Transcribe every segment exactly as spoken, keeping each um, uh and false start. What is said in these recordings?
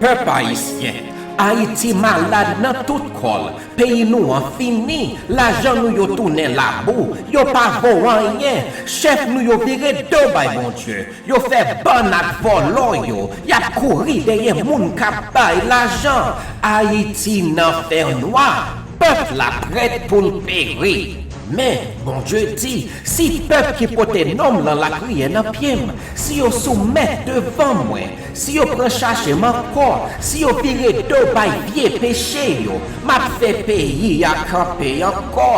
Pèp ayisyen, Ayiti malad nan tout kò l. Peyi nou an fini, lajan nou yo tounen labou, yo pa vo anyen. Chèf nou yo vire do bay Bondye, yo fè bann ak vòlò yo, y ap kouri dèyè moun k ap bay lajan. Ayiti nan fènwa, pèp la prèt pou l peri. Men, Bondye di, si pèp ki pote non m lan lapriyè nan pye m, si yo soumèt devan mwen, si yo pran chache m ankò, si yo vire do bay vye peche yo, m ap fè peyi a kanpe ankò.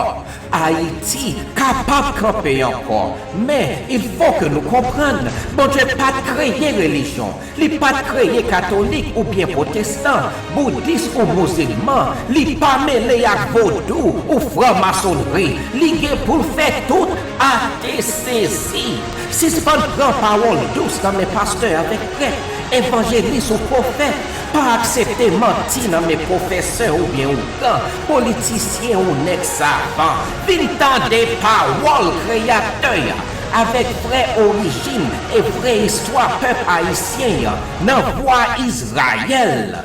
Ayiti kapab kanpe ankò, men il faut que nou konprann, Bondye pa t kreye relijyon, li pa t kreye katolik oubyen pwotestan, boudis ou mizilman, li pa mele ak vodou ou franmasonri, li gen pou l fè tout ate sezi. Sispann pran pawòl dous nan men pastè avèk prèt, evanjelis ou pwofèt. Pa aksepte manti nan men pwofesè oubyen ougan, politisyen ou nèg savan. Vin tande pawòl Kreyatè a avèk vrè orijin e vrè istwa pèp ayisyen an nan Vwa Izrayèl.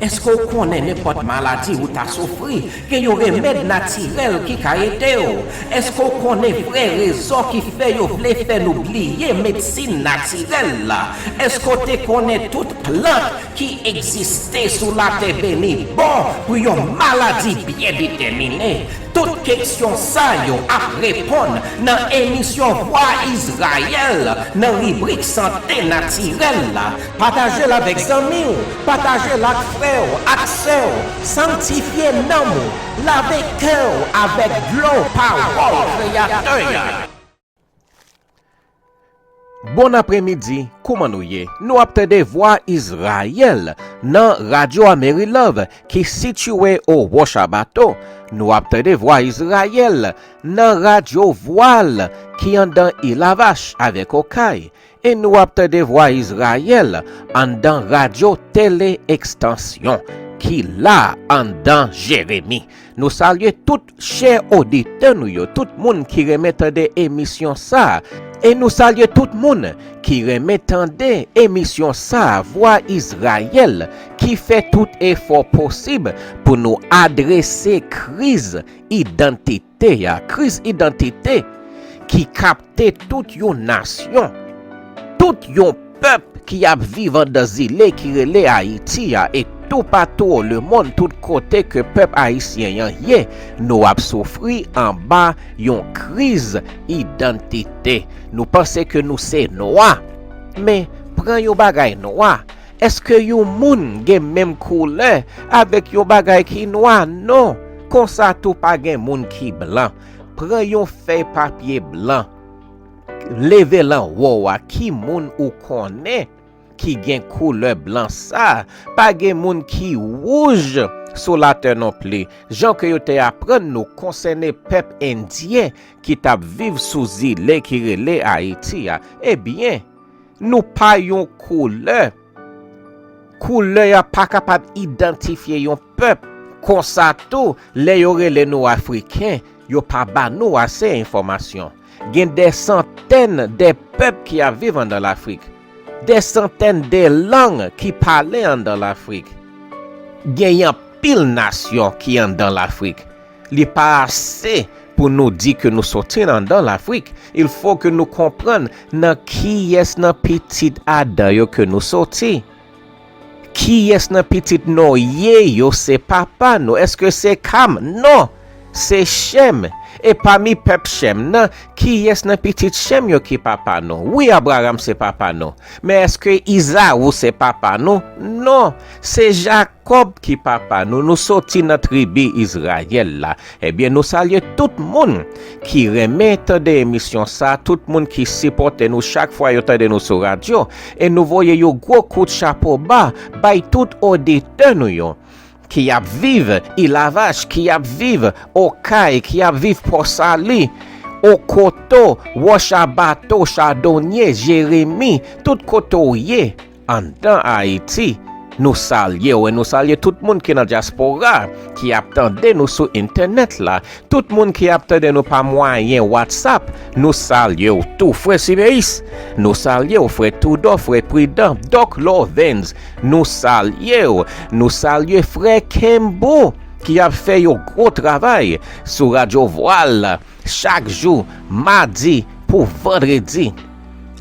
Èske w konnen nenpòt maladi ou ta soufri, gen yon remèd natirèl ki ka ede w? Èske w konnen vrè rezon ki fè yo vle fè nou bliye medsin natirèl la? Èske w te konnen tout plant ki egziste sou latè beni bon pou yon maladi byen detèmine? Tout keksyon sa yo ap reponn nan emisyon Vwa Izrayèl nan ribrik Sante Natirèl la. Pataje l avèk zanmi w, pataje l ak frè w, ak sè w. Sanktifye nanm ou, lave kè w avèk dlo pawòl Kreyatè a. Bon apremidi, kouman nou ye? Nou ap tande Vwa Izrayèl nan Radyo Amerilove ki sitiye o Wochabato. Nou ap tande Vwa Izrayèl nan Radyo Vwal ki anndan Ilavach avèk Okay. E nou ap tande Vwa Izrayèl anndan Radyo Tele Ekstansyon ki la anndan Jeremi. Nou salye tout chè oditè nou yo, tout moun ki renmen tande emisyon sa a. E nou salye tout moun ki renmen tande emisyon sa a, Vwa Izrayèl, ki fè tout efò posib pou nou adrese kriz idantite a, kriz idantite ki kapte tout yon nasyon, tout yon pèp ki ap viv anndan zile ki rele Ayiti a, e toupatou o lemonn, tout kote ke pèp ayisyen an ye, nou ap soufri anba yon kriz idantite. Nou panse ke nou se nwa, men pran yon bagay nwa. Èske yon moun gen menm koulè avèk yon bagay ki nwa? Non. Konsa tou pa gen moun ki blan. Pran yon fèy papye blan. Leve l anwo a, ki moun ou konnen ki gen koulè blan sa? Pa gen moun ki wouj sou latè non plis. Jan ke yo te aprann nou konsène pèp endyen ki t ap viv sou zile ki rele Ayiti a. Ebyen, nou pa yon koulè. Koulè a pa kapab idantifye yon pèp. Konsa tou, lè yo rele nou Afriken, yo pa ba nou ase enfòmasyon. Gen dè santèn de pèp ki ap viv anndan Lafrik, dè santèn de lang ki pale anndan Lafrik. Gen anpil nasyon ki anndan Lafrik. Li pa ase pou nou di ke nou soti anndan Lafrik. Il fo ke nou konprann nan kiyès nan pitit Adan yo ke nou soti. Kiyès nan pitit Noye yo se papa nou? Èske se Kam? Non, se Chèm. E pami pèp Chèm nan, kiyès nan pitit Chèm yo ki papa nou? Wi, Abraram se papa nou. Men èske Izaou se papa nou? Non, se Jakòb ki papa nou. Nou soti nan tribi Izrayèl la. Ebyen, nou salye tout moun ki renmen tande emisyon sa, tout moun ki sipòte nou chak fwa yo tande nou sou radyo, e nou voye yon gwo kout chapo ba bay tout oditè nou yo ki ap viv Ilavach, ki ap viv Okay, ki ap viv Pòsali, Okoto, Wòchabato, Chadonye, Jeremi, tout kote w ye anndan Ayiti. Nou salye w e nou salye tout moun ki nan dyaspora, ki ap tande nou sou entènèt la. Tout moun ki ap tande nou pa mwayen WhatsApp, nou salye w tou, frè Simeis. Nou salye w, frè Toudò, frè Pridan, Dòk Lovens. Nou salye w. Nou salye frè Kenbo, ki ap fè yon gwo travay sou Radyo Vwal chak jou, madi pou vandredi,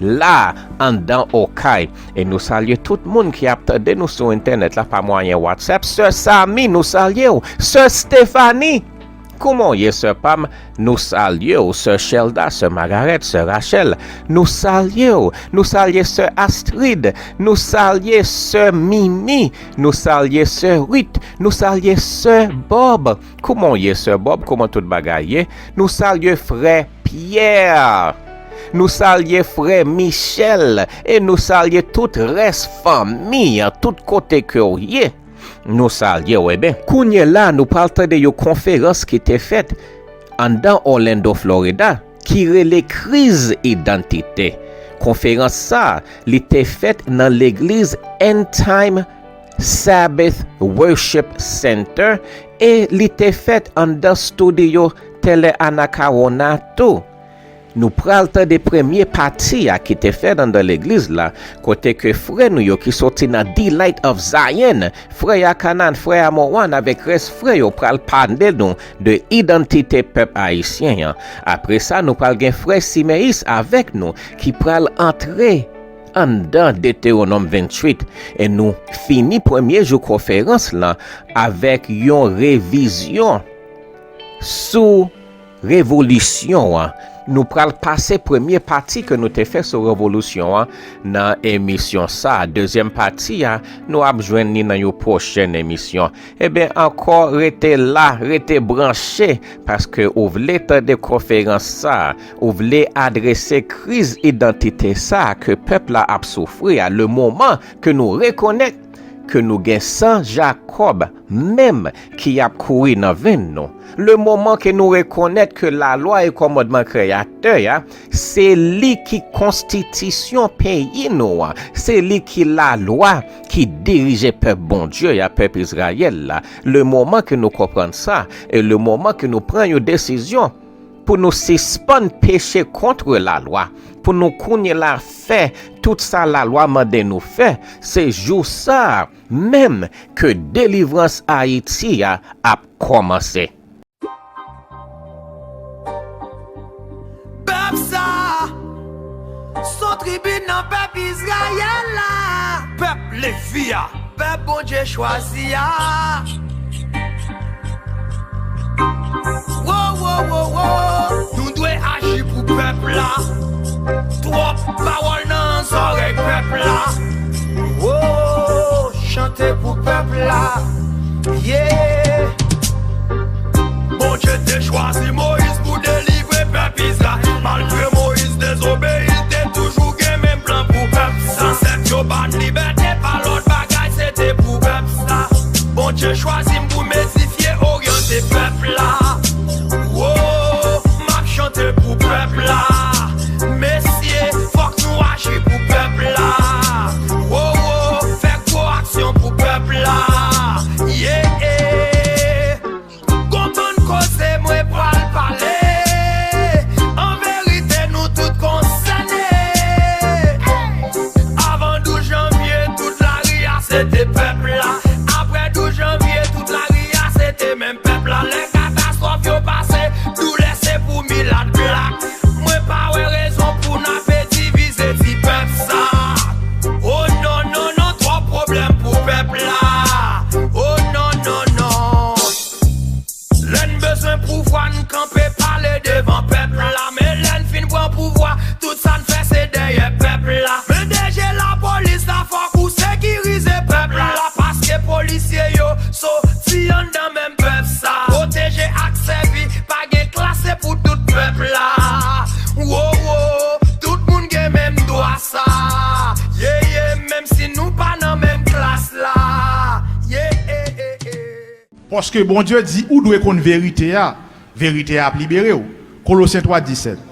la, anndan Okay. E nou salye tout moun ki ap tande nou sou entènèt la pa mwayen WhatsApp. Sè Sami, nou salye w. Sè Stefani, kouman w ye, sè pa m? Nou salye w. Sè Chèlda, sè Magarèt, sè Rachèl, nou salye w. Nou salye sè Astrid, nou salye sè Mimi, nou salye sè Rit, nou salye sè Bòb. Kouman w ye, sè Bòb? Kouman tout bagay ye? Nou salye frè Pyè. Nou salye frè Michèl. E nou salye tout rès fanmi an, tout kote ke w ye. Nou salye w. Enben, kounye la, nou pral tande yon konferans ki te fèt anndan Orlando, Florida, ki rele Kriz Idantite. Konferans sa a, li te fèt nan legliz End Time Sabbath Worship Center e li te fèt anndan studio Tele Anacaona tou. Nou pral tande premye pati a ki te fèt anndan legliz la, kote ke frè nou yo ki soti nan The Light of Zion, frè Yakanan, frè Amowan avèk rès frè yo pral pale nou de idantite pèp ayisyen an. Apre sa, nou pral gen frè Simeis avèk nou ki pral antre anndan Detewonòm venntuit. E nou fini premye jou konferans lan avèk yon revizyon sou revolisyon an. Nou pral pase premye pati ke nou te fè sou revolisyon an nan emisyon sa a. Dezyèm pati a, nou ap jwenn li nan yon pwochèn emisyon. Ebyen, ankò rete la, rete branche, paske ou vle tande konferans sa a, ou vle adrese kriz idantite sa a ke pèp la ap soufri a, le moman ke nou rekonèt ke nou gen san Jakòb menm ki ap kouri nan venn nou. Le moman ke nou rekonèt ke lalwa e kòmandman Kreyatè a, se li ki konstitisyon peyi nou an, se li ki lalwa ki dirije pèp Bondye a, pèp Izrayèl la. Le moman ke nou konprann sa, e le moman ke nou pran yon desizyon pou nou sispann peche kont lalwa, pou nou kounye la fè tout sa lalwa mande nou fè, se jou sa a menm ke delivrans Ayiti a ap kòmanse. Pèp sa, se yon tribin nan pèp Izrayèl la. Pèp Levi a, pèp Bondye chwazi a. Wo, wo, wo, wo. Nou dwe aji pou pèp la. Twòp pawòl nan zòrèy pèp la. Wo, chante pou pèp la. Yeah. Bondye te chwazi Moyiz pou delivre pèp Izrayèl. Malgre Moyiz dezobeyi, te toujou gen menm plan pou pèp. Zansèt yo ba n libète pa lòt bagay, se te pou pèp sa. Bondye chwazi m pou m edifye, oryante pèp la. Wo, m ap chante pou pèp la. Mesye, fòk nou aji pou pèp la. Wo, wo, fè gwo aksyon pou pèp la. Yeah. Gon bann koze mwen pral pale. An verite, nou tout konsène. Avan douz janvye, tout lari a se te pèp la. Apre douz janvye, tout lari a se te menm pèp la. Lè katastwòf yo pase, doulè se pou milat blak. Mwen pa wè rezon pou n ape divize ti pèp sa. Oh non, non, non, twòp pwoblèm pou pèp la. Oh non, non, non. Lè n bezwen pouvwa, n kanpe pale devan pèp la. Men lè n fin pran pouvwa, tout sa n fè se dèyè pèp la. Men D G lapolis la, fòk ou sekirize pèp la. Paske polisye yo soti anndan menm pèp sa. Pwoteje ak sèvi, pa gen klas, se pou tout pèp la. Wo, wo, tout moun gen menm dwa sa. Ye, ye, menm si nou pa nan menm klas la. Ye, ye, ye, ye. Paske Bondye di ou dwe konn verite a, verite a ap libere w. Kolosyen twa disèt.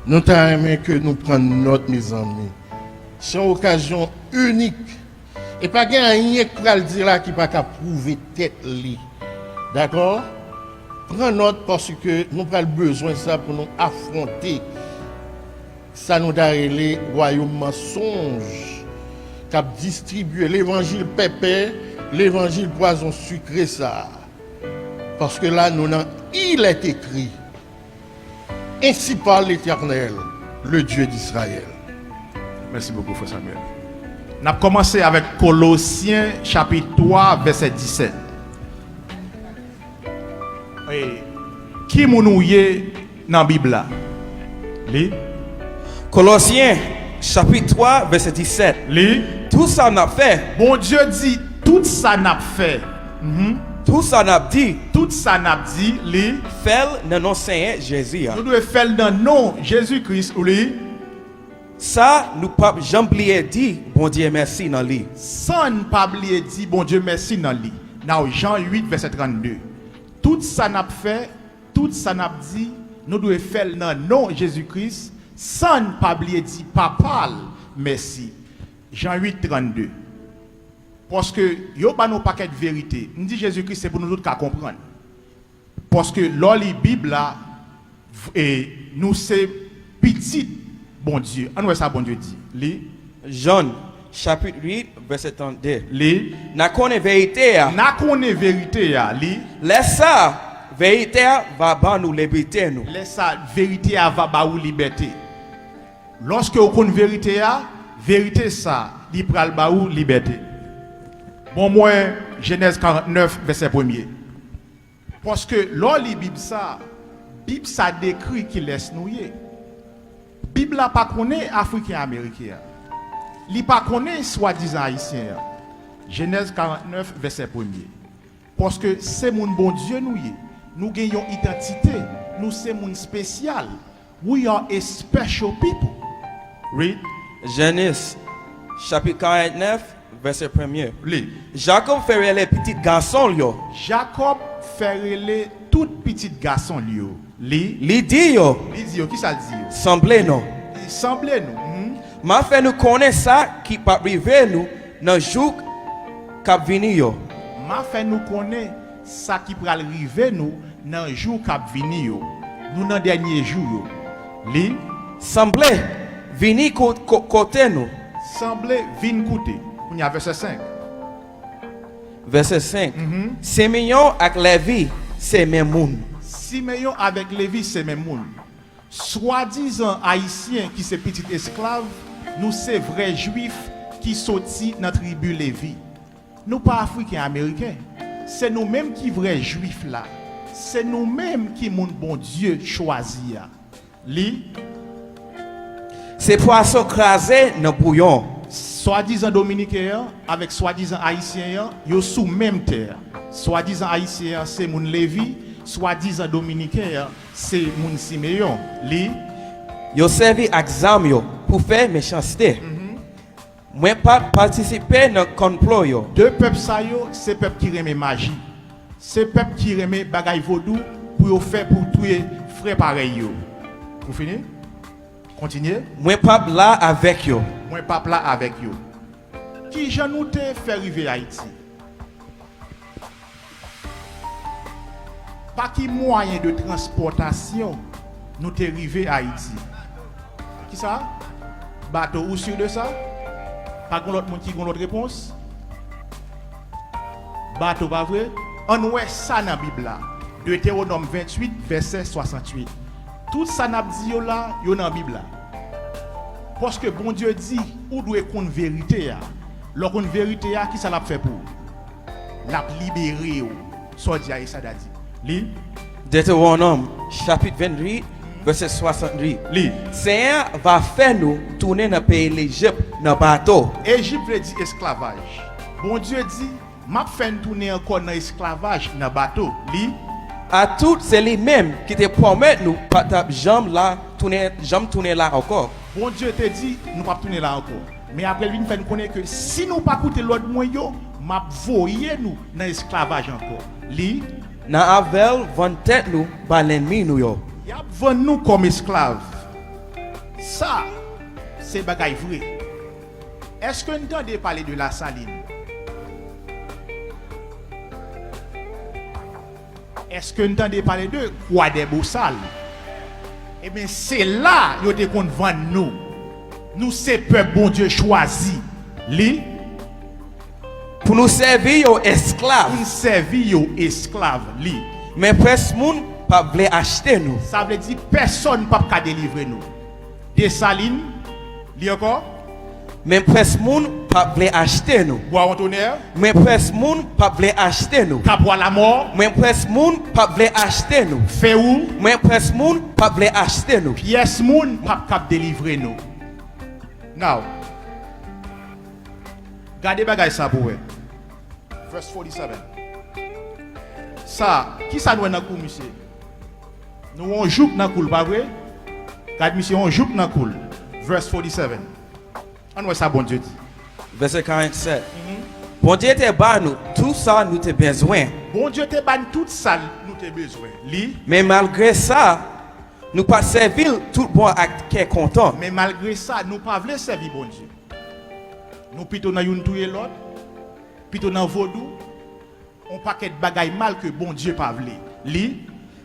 Nou ta renmen ke nou pran nòt, mezanmi. Se yon okazyon inik. E pa gen anyen k pral di la ki pa ka pwouve tèt li. Dakò? Pran nòt, paske nou pral bezwen sa pou nou afwonte sa nou ta rele wayòm mansonj k ap distribye levanjil pèpè, levanjil pwazon sikre sa a. Paske la, nou nan Il est écrit. Ainsi parle l'Éternel, le Dieu d'Israël. Mèsi bokou, frè Samuel. N ap kòmanse avèk Kolosyen, chapit twa, vèsè disèt. E, ki moun ou ye nan Bib la? Li. Kolosyen, chapit twa, vèsè disèt. Li. Tout sa n ap fè. Bondye di, tout sa n ap fè. Mhm. Tout sa n ap di. Tout sa n ap di, li. Fè l nan non Senyè Jezi a. Nou dwe fè l nan non Jezi Kris, li. Sa nou p ap janm bliye di Bondye mèsi nan li. San n pa bliye di Bondye mèsi nan li. Nan Jan uit, vèsè trannde. Tout sa n ap fè, tout sa n ap di, nou dwe fè l nan non Jezi Kris, san n pa bliye di Papa l mèsi. Jan uit, trannde. Paske yo ba nou pakèt verite. M di Jezi Kris se pou nou tout ka konprann. Paske lè w li Bib la, v- e, nou se pitit Bondye. Ann wè sa Bondye di. Li. Jòn, chapit uit, vèsè trannde. Li. N a konnen verite a. N a konnen verite a. Li. Lè sa a, verite a va ban nou libète nou. Lè sa a, verite a va ba ou libète. Lòske ou konn verite a, verite sa a, li pral ba ou libète. Bon, mwen, Jenèz karantnèf, vèsè premye. Paske lè w li Bib sa, Bib sa dekri kilès nou ye. Bib la pa konnen Afriken Ameriken an. Li pa konnen swadizan Ayisyen an. Jenèz karantnèf, vèsè premye. Paske se moun Bondye nou ye. Nou gen yon idantite. Nou se moun espesyal. We are a special people. Read. Jenèz, chapit karantnèf, vèsè premye. Li. Jakòb fè rele pitit gason l yo. Jakòb fè rele tout pitit gason l yo. Li. Li di yo. Li di yo, kisa l di yo? Sanble nou. Li sanble nou. Mhm. M a fè nou konnen sa ki p ap rive nou nan jou k ap vini yo. M a fè nou konnen sa ki pral rive nou nan jou k ap vini yo. Nou nan dènye jou yo. Li. Sanble, vini ko- ko- kote nou. Sanble, vin koute. Kounye a, vèsè senk. Vèsè senk. Mhm. Simeyon ak Levi se menm moun. Simeyon avèk Levi se menm moun. Swadizan Ayisyen ki se pitit esklav, nou se vrè Jwif ki soti nan tribi Levi. Nou pa Afriken Ameriken. Se nou menm ki vrè Jwif la. Se nou menm ki moun Bondye chwazi a. Li. Se pwason kraze nan bouyon. Swadizan Dominiken an avèk swadizan Ayisyen an, yo sou menm tè. Swadizan Ayisyen an se moun Levi, swadizan Dominiken an se moun Simeyon. Li. Yo sèvi ak zam yo pou fè mechanste. Mhm. Mwen pa t patisipe nan konplo yo. De pèp sa yo, se pèp ki renmen maji. Se pèp ki renmen bagay vodou pou yo fè pou touye frè parèy yo. Ou fini? Kontinye. Mwen p ap la avèk yo. Mwen p ap la avèk yo. Ki jan nou te fè rive Ayiti? Pa ki mwayen de transpòtasyon nou te rive Ayiti? Kisa? Bato, ou si de sa? Pa gen lòt moun ki gen lòt repons? Bato, pa vre? Ann wè sa nan Bib la. Detewonòm venntuit, vèsè swasanntuit. Tout sa n ap di yo la, yo nan Bib la. Paske Bondye di, ou dwe konn verite a. Lè w konn verite a, kisa l ap fè pou ou? L ap libere w. Sa w di a, e sa w ta di. Li. Detewonòm, chapit venntuit, vèsè swasanntuit. Li. Senyè a va fè nou tounen nan peyi Lejip nan bato. Ejip vle di esklavaj. Bondye di, m ap fè n tounen ankò nan esklavaj, nan bato. Li. Atout se li menm ki te pwomèt nou pa t ap janm la tounen, janm tounen la ankò. Bondye te di, nou p ap tounen la ankò. Men apre, l vin fè n konnen ke si nou pa koute lòd mwen yo, m ap voye nou nan esklavaj ankò. Li. N a avèl vann tèt nou ba lènmi nou yo. Y ap vann nou kòm esklav. Sa, se bagay vre. Èske n tande pale de Lasalin? Èske n tande pale de Kwadèbosal? Ebyen, se la yo te konn vann nou. Nou se pèp Bondye chwazi. Li. Pou nou sèvi yo esklav. Pou n sèvi yo esklav. Li. Men près moun p ap vle achte nou. Sa vle di pèsonn p ap ka delivre nou. Desalin, li ankò. Men près moun p ap vle achte nou. Bwa Wontonè. Men près moun p ap vle achte nou. Kabwa Lamò. Men près moun p ap vle achte nou. Fewou. Men près moun p ap vle achte nou. Pyès moun p ap kab delivre nou. Now, gade bagay sa pou wè. Verse forty-seven. Sa, kisa nou wè nan kou misye? Nou wè yon jouk nan kou l, pa vre? Gad misye, yon jouk nan kou l. Verse forty-seven. Ann wè sa Bondye di. Vèsè karannsenk. Mhm. Bondye te ba nou tout sa nou te bezwen. Bondye te ba n tout sa nou te bezwen. Li. Men malgre sa, nou pa t sèvi l tout bon ak kè kontan. Men malgre sa, nou pa vle sèvi Bondye. Nou pito nan youn touye lòt, pito nan vodou, yon pakèt bagay mal ke Bondye pa vle. Li.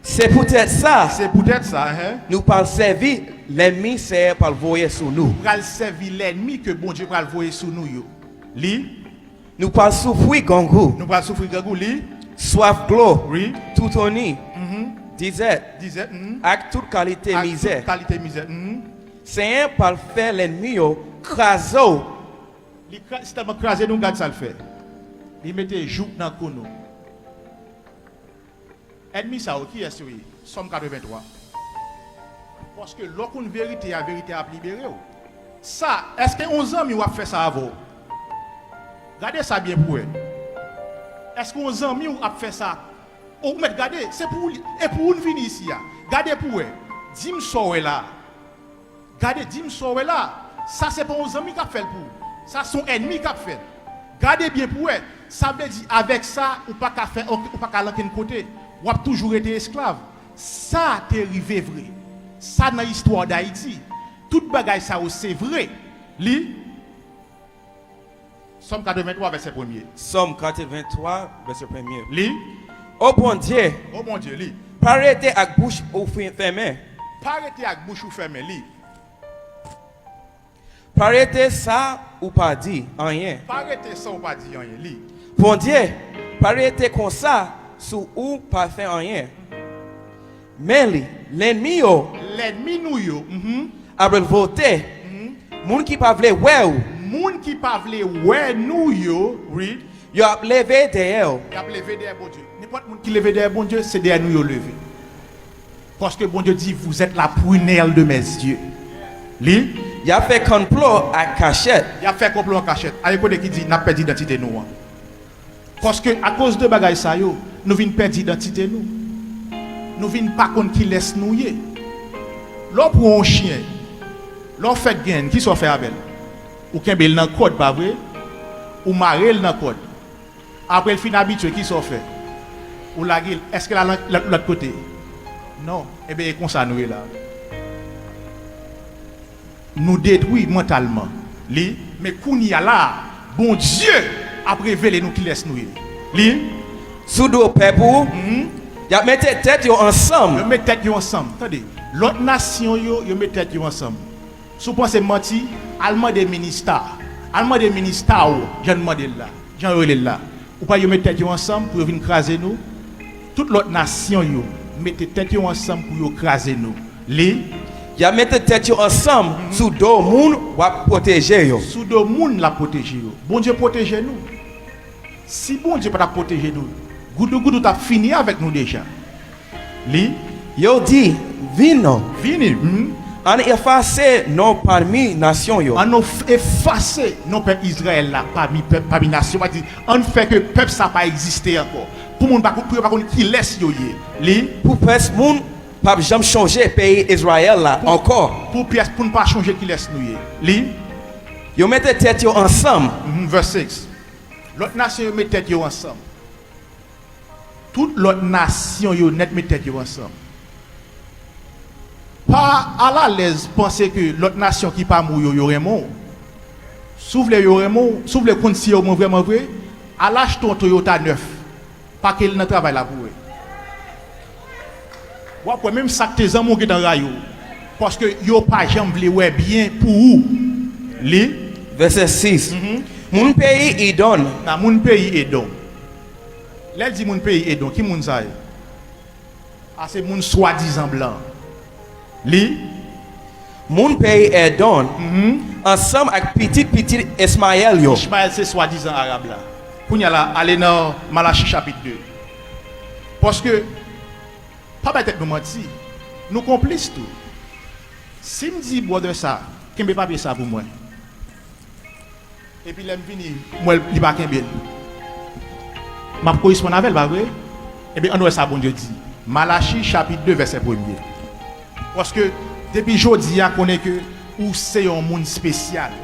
Se poutèt sa, Se poutèt sa, hein, nou pral sèvi lènmi Seyè pral voye sou nou. Pral sèvi lènmi ke Bondye pral voye sou nou yo. Li. Nou pral soufri grangou. Nou pral soufri grangou, li. Swaf dlo. Wi. Toutouni. Mhm. Dizèt. Dizèt, mhm. Ak tout kalite Ak mizè. Tout kalite mizè. Mhm. Senyè pral fè lènmi yo kraze w. Li kra-, li tèlman kraze nou, gad sa l fè. Li mete jouk nan kou nou. Ènmi sa yo, kiyès yo ye? Sòm katrevenntwa. Paske lè w konn verite a, verite a ap libere w. Sa, èske yon zanmi w ap fè sa avè w? Gade sa byen pou wè. Èske yon zanmi w ap fè sa? Ou mèt gade, se pou ou li, e pou ou n vini isi a. Gade pou wè. Di m sa w wè la a. Gade, di m sa w wè la a. Sa se pa yon zanmi k ap fè l pou ou. Sa se yon ènmi k ap fè l. Gade byen pou w wè. Sa vle di, avèk sa, ou pa ka fè, ou pa ka al ankenn kote. W ap toujou rete esklav. Sa te rive vre. Sa nan istwa Dayiti. Tout bagay sa yo se vre. Li. Sòm katrevenntwa, vèsè premye. Sòm katrevenntwa, vèsè premye. Li. O Bondye, O Bondye, li. Pa rete ak bouch ou fe-, fèmen. Pa rete ak bouch ou fèmen, li. Pa rete san ou pa di anyen. Pa rete san ou pa di anyen, li. Bondye, pa rete konsa san ou pa fè anyen. Men li, lènmi yo Lènmi nou yo, mhm, ap revòlte. Mhm. Moun ki pa vle wè w. Moun ki pa vle wè nou yo, wi. Yo ap leve dèyè w. Y ap leve dèyè Bondye. Nenpòt moun ki leve dèyè Bondye, se dèyè nou yo leve. Paske Bondye di, vous êtes la prunelle de mes yeux. Li. Y ap fè konplo an kachèt. Y ap fè konplo an kachèt. A yon kote ki di, n ap pèdi idantite nou an. Paske akoz de bagay sa yo, nou vin pèdi idantite nou. Nou vin pa konn kilès nou ye. Lè w pran yon chen, lè w fèk genyen l, kisa w fè avè l? Ou kenbe l nan kòd, pa vre? Ou mare l nan kòd. Apre l fin abitye, kisa w fè? Ou lage l. Èske l al lòt, lòt kote? Non. Ebyen, e konsa nou ye la. Nou detwi mantalman. Li. Men kounye a la a, Bondye ap revele nou kilès nou ye. Li. Sou do pèp ou, mhm, y ap mete tèt yo ansanm. Yo met tèt yo ansanm. Tande, lòt nasyon yo, yo met tèt yo ansanm. Si w panse m manti, al mande Minista. Al mande Minista w, jan n mande l la, jan yo rele l la. Ou pa yo met tèt yo ansanm pou yo vin kraze nou? Tout lòt nasyon yo mete tèt yo ansanm pou yo kraze nou. Li. Y ap mete tèt yo ansanm, mhm, sou do moun w ap pwoteje yo. Sou do moun l ap pwoteje yo. Bondye pwoteje nou. Si Bondye pa t ap pwoteje nou, goudougoudou t ap fini avèk nou deja. Li. Yo di, vin non. Vini. Mhm. Ann efase non pami nasyon yo. Ann of-, efase non pèp Izrayèl la pami pèp, pami nasyon. Pa di, ann fè ke pèp sa pa egziste ankò. Pou moun pa kon-, pou yo pa konn kilès yo ye. Li. Pou pèsonn p ap janm chonje peyi Izrayèl la ankò. Pou pyès, pou n pa chonje kilès nou ye. Li. Yo mete tèt yo ansanm. Mhm, verse six. Lòt nasyon yo met tèt yo ansanm. Tout lòt nasyon yo nèt met tèt yo ansanm. Pa alalèz panse ke lòt nasyon ki pa mou yo, yo renmen w. Si w vle yo renmen w, si w vle konn si yo renmen w vrèman vre, al achte yon Toyota nèf. Pake l nan travay la pou w wè. W ap wè menm sa k te zanmi w gentan rayi w. Paske yo pa janm vle wè byen pou ou. Li. Vèsè sis. Mhm. Moun peyi Edon. Nan moun peyi Edon. Lè l di moun peyi Edon, ki moun sa ye? A se moun swadizan blan. Li. Moun peyi Edon, mhm, ansanm ak pitit pitit Ismayèl yo. Ismayèl se swadizan arab la. Kounye a la, ale nan Malachi chapit de. Paske, pa bay tèt nou manti, nou konplis tou. Si m di brother sa, kenbe papye sa pou mwen. Epi lè m vini, m wè l, li pa kenbe l. M ap koresponn avè l, pa vre? Ebyen, ann wè sa Bondye di. Malachi, chapit de, vèsè premye. Paske, depi jodi a, konnen ke ou se yon moun espesyal.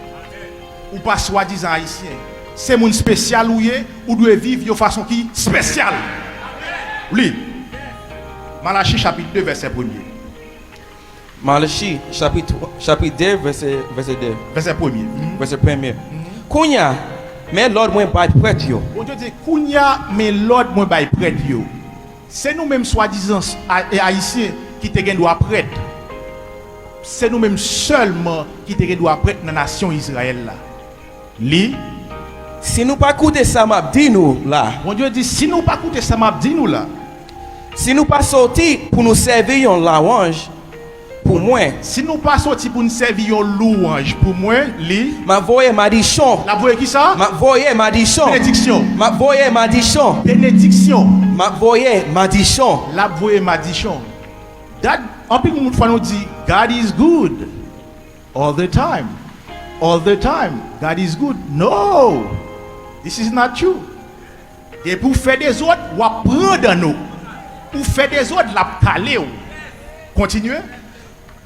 Ou pa swadizan ayisyen. Se moun espesyal ou ye, ou dwe viv yon fason ki espesyal. Li. Malachi, chapit de, vèsè premye. Malachi, chapit, chapit de, vèsè, vèsè de. Vèsè premye. Mhm. Vèsè premye. Mhm. Kounye a, men lòd mwen bay prèt yo. Bondye di, kounye a, men lòd mwen bay prèt yo. Se nou menm swadizan s-, a-, e ayisyen ki te gen dwa prèt. Se nou menm sèlman ki te gen dwa prèt nan nasyon Izrayèl la. Li. Si nou pa koute sa m ap di nou la. Bondye di, si nou pa koute sa m ap di nou la. Si nou pa soti pou nou sèvi yon lwanj pou mwen. Si nou pa soti pou n sèvi yon lwanj pou mwen, li. M ap voye madichon. L ap voye ki sa? M ap voye madichon. Benediksyon. M ap voye madichon. Benediksyon. M ap voye madichon. L ap voye madichon. Dat, anpil moun fwa nou di, God is good. All the time. All the time. God is good. No! This is not true. Depi w fè dezòd, w ap pran dan nou. Ou fè dezòd, l ap kale w. Kontinye.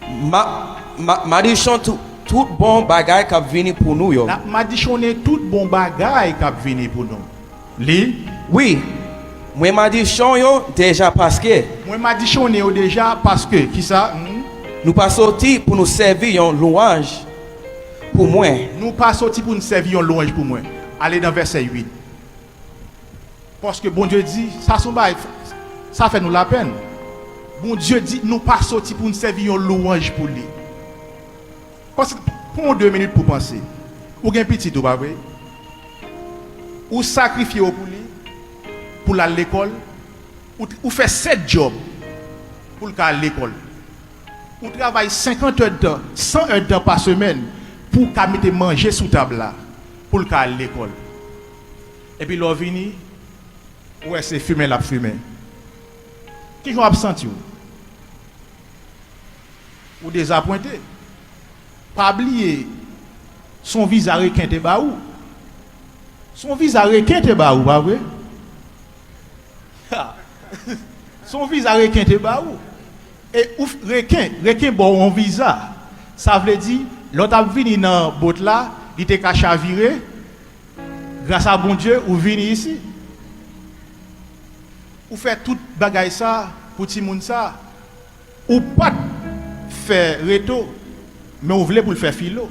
Ma, ma, madichon tout, tout bon bagay k ap vini pou nou yo. L ap madichonnen tout bon bagay k ap vini pou nou. Li. Wi, mwen madichon yo deja paske. Mwen madichonnen yo deja paske. Kisa? Hmm? Nou pa soti pou nou sèvi yon lwanj pou mwen. Nou pa soti pou n sèvi yon lwanj pou mwen. Ale nan vèsè uit. Paske Bondye di, sa se yon bagay, sa fè nou lapenn. Bondye di, nou pa soti pou n sèvi yon lwanj pou li. Paske, pran de minit pou panse. Ou gen pitit ou, pa vre? Ou sakrifye yo pou li, pou l al lekòl. Ou, ou fè sèt djòb pou l ka al lekòl. Ou travay senkant èdtan, san èdtan pa semèn pou w ka mete manje sou tab la, pou l ka al lekòl. Epi lè w vini, ou wè se fimen l ap fimen. Kijan w ap santi w? Ou dezapwente. Pa bliye, se yon viza reken te ba ou. Se yon viza reken te ba ou, pa vre? Ha! Se yon viza reken te ba ou. E ou f-, reken, reken ba w yon viza. Sa vle di, lè w t ap vini nan bot la, li te ka chavire. Gras a Bondye, ou vini isi. Ou fè tout bagay sa pou timoun sa. Ou pa t fè reto, men ou vle pou l fè filo.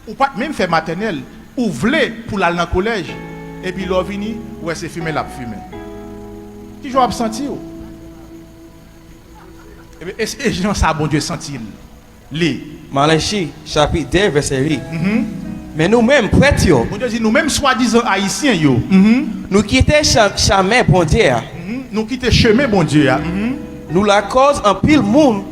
Ou pa t menm fè matènèl, ou vle pou l al nan kolèj. Epi lè w vini, ou wè se fimen l ap fimen. Kijan w ap santi w? Ebyen, e, e jan sa Bondye santi l. Li. Malachi, chapit de, vèsè uit. Mhm. Men nou menm, prèt yo. Bondye di, nou menm swadizan ayisyen yo. Mhm. Nou kite cha-, chemen Bondye a. Mhm. Nou kite chemen Bondye a. Mhm. Nou lakòz anpil moun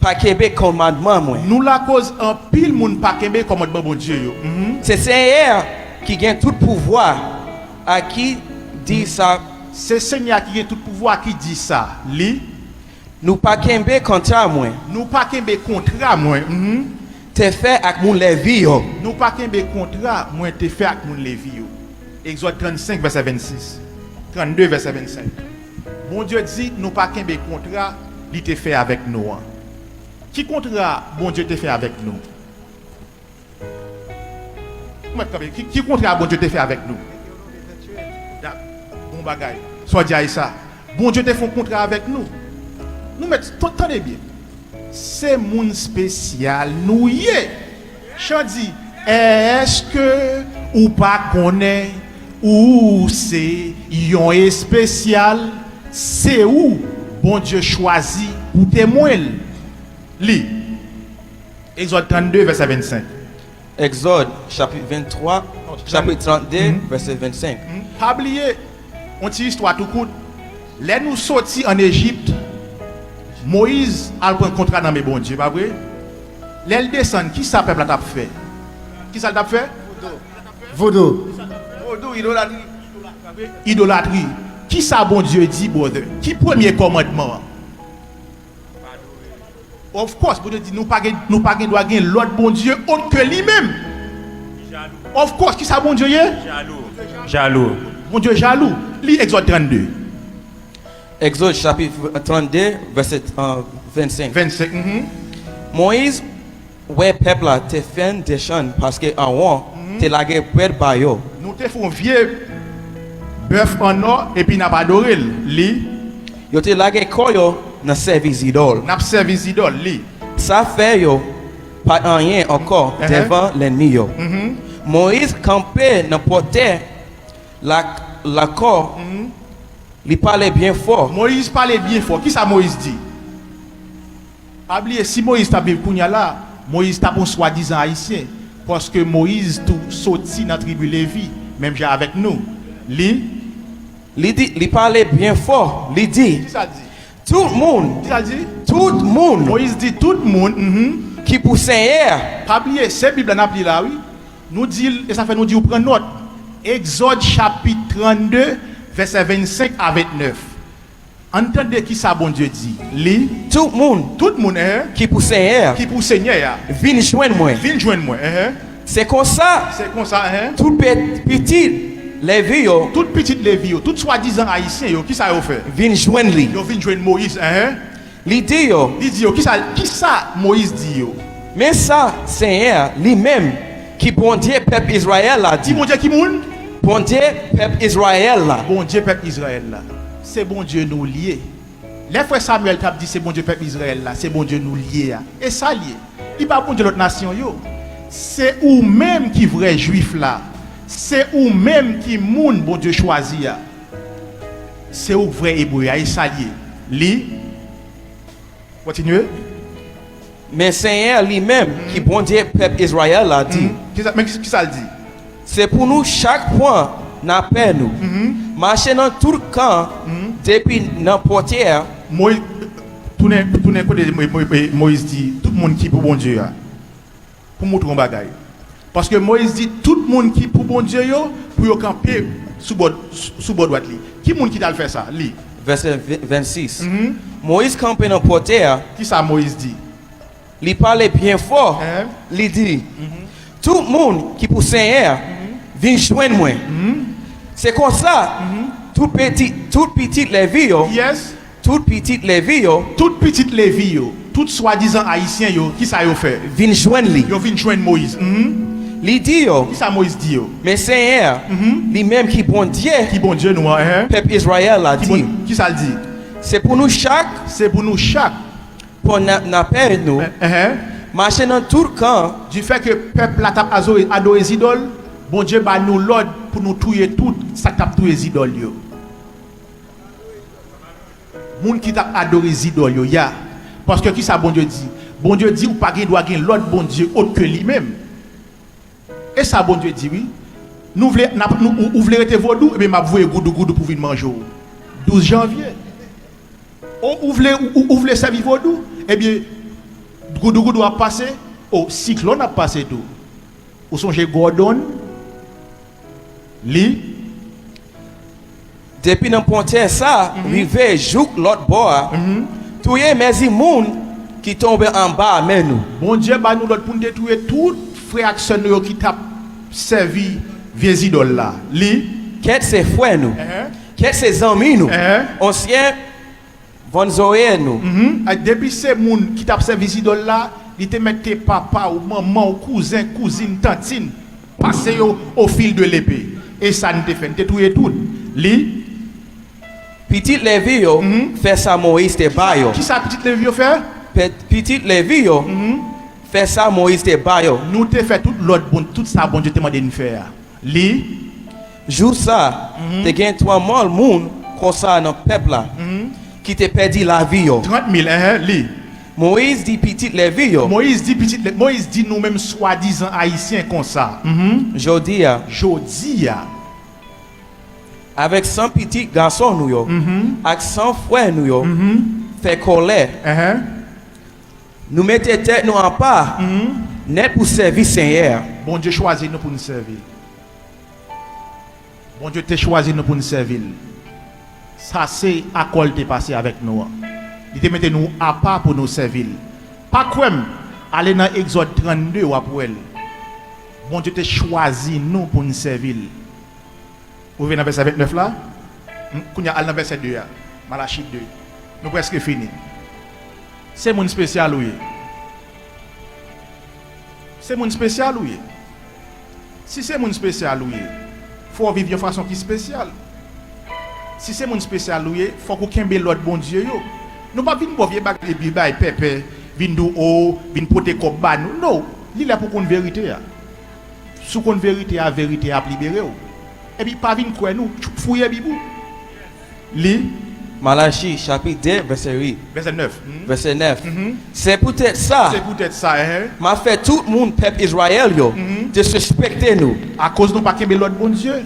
pa kenbe kòmandman mwen. Nou lakòz anpil moun pa kenbe kòmandman Bondye yo. Mhm. Se Senyè a ki gen tout pouvwa a ki di sa. Se Senyè a ki gen tout pouvwa a ki di sa. Li. Nou pa kenbe kontra mwen. Nou pa kenbe kontra mwen. Mhm. Te fè ak moun Levi yo. Nou pa kenbe kontra mwen te fè ak moun Levi yo. Egzòd trannsenk, vèsè vennsis. Trannde, vèsè vennsenk. Bondye di, nou pa kenbe kontra li te fè avèk nou an. Ki kontra Bondye te fè avèk nou? Ou mèt kanpe. Ki, ki kontra Bondye te fè avèk nou? Da-, bon bagay. Sa w di a e sa. Bondye te fè yon kontra avèk nou. Nou mèt, t-, tande byen. Se moun espesyal nou ye. Chan di, èske ou pa konnen ou se yon espesyal? Se ou Bondye chwazi pou temwen l. Li. Egzòd trannde, vèsè vennsenk. Egzòd, chapit venntwa, chapit trannde, vèsè vennsenk. Pa bliye, yon ti istwa tou kout. Lè nou soti ann Ejip, Moyiz al pran kontra nan men Bondye, pa vre? Lè l desann, ki sa pèp la t ap fè? Ki sa l t ap fè? Vodou. Vodou, idolatri. Idolatri. Ki sa Bondye di, brother? Ki premye kòmandman an? Of course, Bondye di nou pa gen, nou pa gen dwa gen lòt Bondye ot ke li menm. Of course, ki sa Bondye ye? Jalou. Bondye jalou. Li Egzòd trannde. Egzòd chapit trannde, vèsè vennsenk. Vennsenk. Moyiz wè pèp la te fenk desann paske Awon te lage prèt ba yo. Nou te fè yon vye bèf an nò epi n ap adore l. Li. Yo te lage kò yo nan sèvi zidòl. N ap sèvi zidòl. Li. Sa fè yo pa t anyen ankò devan lènmi yo. Moyiz kanpe nan pòtè la, lakò, li pale byen fò. Moyiz pale byen fò. Ki sa Moyiz di? Pa bliye, si Moyiz t ap viv kounye a la, Moyiz t ap yon swadizan Ayisyen, paske Moyiz tou soti nan tribi Levi, menm jan avèk nou. Li. Li di, li pale byen fò, li di, Ki sa l di? Tout moun, Ki sa l di? Tout moun Moyiz di tout moun, mhm. Ki pou Senyè a. Pa bliye, se Bib la n ap li la, wi. Nou di l, e sa fè nou di w pran nòt. Egzòd chapit trannde, vèsè vennsenk a vennèf. Ann tande ki sa Bondye di. Li. Tout moun Tout moun, enhen, ki pou Senyè a. Ki pou Senyè a. Vin jwenn mwen. Vin jwenn mwen, enhen. Se konsa. Se konsa, enhen. Tout pe- pitit Levi yo. Tout pitit Levi yo, tout swadizan Ayisyen yo, ki sa yo fè? Vin jwenn li. Yo vin jwenn Moyiz, enhen. Li di yo. Li di yo, ki sa, ki sa Moyiz di yo? Men sa Senyè a li menm ki Bondye pèp Izrayèl la Di di. Bondye ki moun? Bondye pèp Izrayèl la. Bondye pèp Izrayèl la. Se Bondye nou l ye. Lè frè Samyèl t ap di se Bondye pèp Izrayèl la, se Bondye nou l ye a. E sa l ye. Li pa Bondye lòt nasyon yo. Se ou menm ki vrè Jwif la. Se ou menm ki moun Bondye chwazi a. Se ou k vrè Ebre a. E sa l ye. Li. Kontinye. Men Senyè li menm ki Bondye pèp Izrayèl la di. Ki sa, men ki, ki sa l di? Se pou nou chak pran napè nou. Mache nan tout kan depi nan pòtè a. Moyiz, tounen, tounen kote Mo- Mo- Mo- Moyiz di, tout moun ki pou Bondye a. Pou moutre yon bagay. Paske Moyiz di, tout moun ki pou Bondye yo, pou yo kanpe sou bò, sou bò dwat li. Ki moun ki t al fè sa? Li. Vèsè vennsis. Moyiz kanpe nan pòtè a. Ki sa Moyiz di? Li pale byen fò. Li di, tout moun ki pou Senyè a, vin jwenn mwen. Se konsa, tout pitit, tout pitit Levi yo, Yes. Tout pitit Levi yo. Tout pitit Levi yo. Tout swadizan Ayisyen yo. Ki sa yo fè? Vin jwenn li. Yo vin jwenn Moyiz. Mhm. Li di yo. Ki sa Moyiz di yo? Men Senyè a, li menm ki Bondye. Ki Bondye nou an, hein? Pèp Izrayèl la di. Ki sa l di? Se pou nou chak. Se pou nou chak. Pran na- napè nou. Mache nan tout kan. Du fait que pèp la t ap adore, adore zidòl, Bondye ba nou lòd pou nou touye tout sa k t ap touye zidòl yo. Moun ki t ap adore zidòl yo, ya. Paske ki sa Bondye di? Bondye di ou pa gen dwa gen lòt Bondye ot ke li menm. E sa Bondye di, wi. Nou vle, n ap, nou, ou, ou vle rete vodou, ebyen m ap voye goudougoudou pou vin manje w. Douz janvye. O, ou vle, ou, ou, ou vle sèvi vodou, ebyen goudougoudou ap pase, o, siklòn ap pase tou. Ou sonje Gòdon? Li. Depi nan pwontyè sa a rive jouk lòt bò a, touye mezi moun ki tonbe anba men nou. Bondye ba nou lòd pou n te touye tout frè ak sè nou yo ki t ap sèvi vye zidòl la. Li. Kèt se frè nou, kèt se zanmi nou, ansyen vann zòrèy nou. Depi se moun ki t ap sèvi zidòl la, li te mèt te papa w, manman w, kouzen, kouzin, tantin, pase yo au fil de l'épée. E sa n te fè, n te touye tout. Li. Pitit Levi yo fè sa Moyiz te ba yo. Kisa pitit Levi yo fè? Pèt pitit Levi yo, fè sa Moyiz te ba yo. Nou te fè tout lòd bon, tout sa Bondye te mande n fè a. Li. Jou sa, te gen twa mil moun konsa nan pèp la ki te pèdi lavi yo. Trant mil, enhen, li. Moyiz di pitit Levi yo. Moyiz di pitit Le-, Moyiz di nou menm swadizan Ayisyen konsa. Jodi a. Jodi a. Avèk san pitit gason nou yo, ak san frè nou yo, fè kòlè. Enhen. Nou mete tèt nou apa nèt pou sèvi Senyè a. Bondye chwazi nou pou n sèvi l. Bondye te chwazi nou pou n sèvi l. Sa se akò l te pase avèk nou an. Li te mete nou apa pou nou sèvi l. Pa kwè m, ale nan Egzòd trannde, w ap wè l. Bondye te chwazi nou pou n sèvi l. Ou rive nan vèsè vennèf la? Hmm, kounye a, al nan vèsè de a. Malachi de. Nou prèske fini. Se moun espesyal ou ye. Se moun espesyal ou ye. Si se moun espesyal ou ye, fò w viv yon fason ki espesyal. Si se moun espesyal ou ye, fòk ou kenbe lòd Bondye yo. Nou p ap vin ba w vye bagay epi bay pèpè, vin di w o, vin pote kòb ba nou. No, li lè pou w konn verite a. Si w konn verite a, verite a ap libere w. Epi pa vin kwè nou, fouye Bib ou. Li. Malachi, chapit de, vèsè uit. Vèsè nèf. Vèsè nèf. Se poutèt sa, Se poutèt sa, enhen. M a fè tout moun pèp Izrayèl yo derespekte nou. Akoz nou pa kenbe lòd Bondye,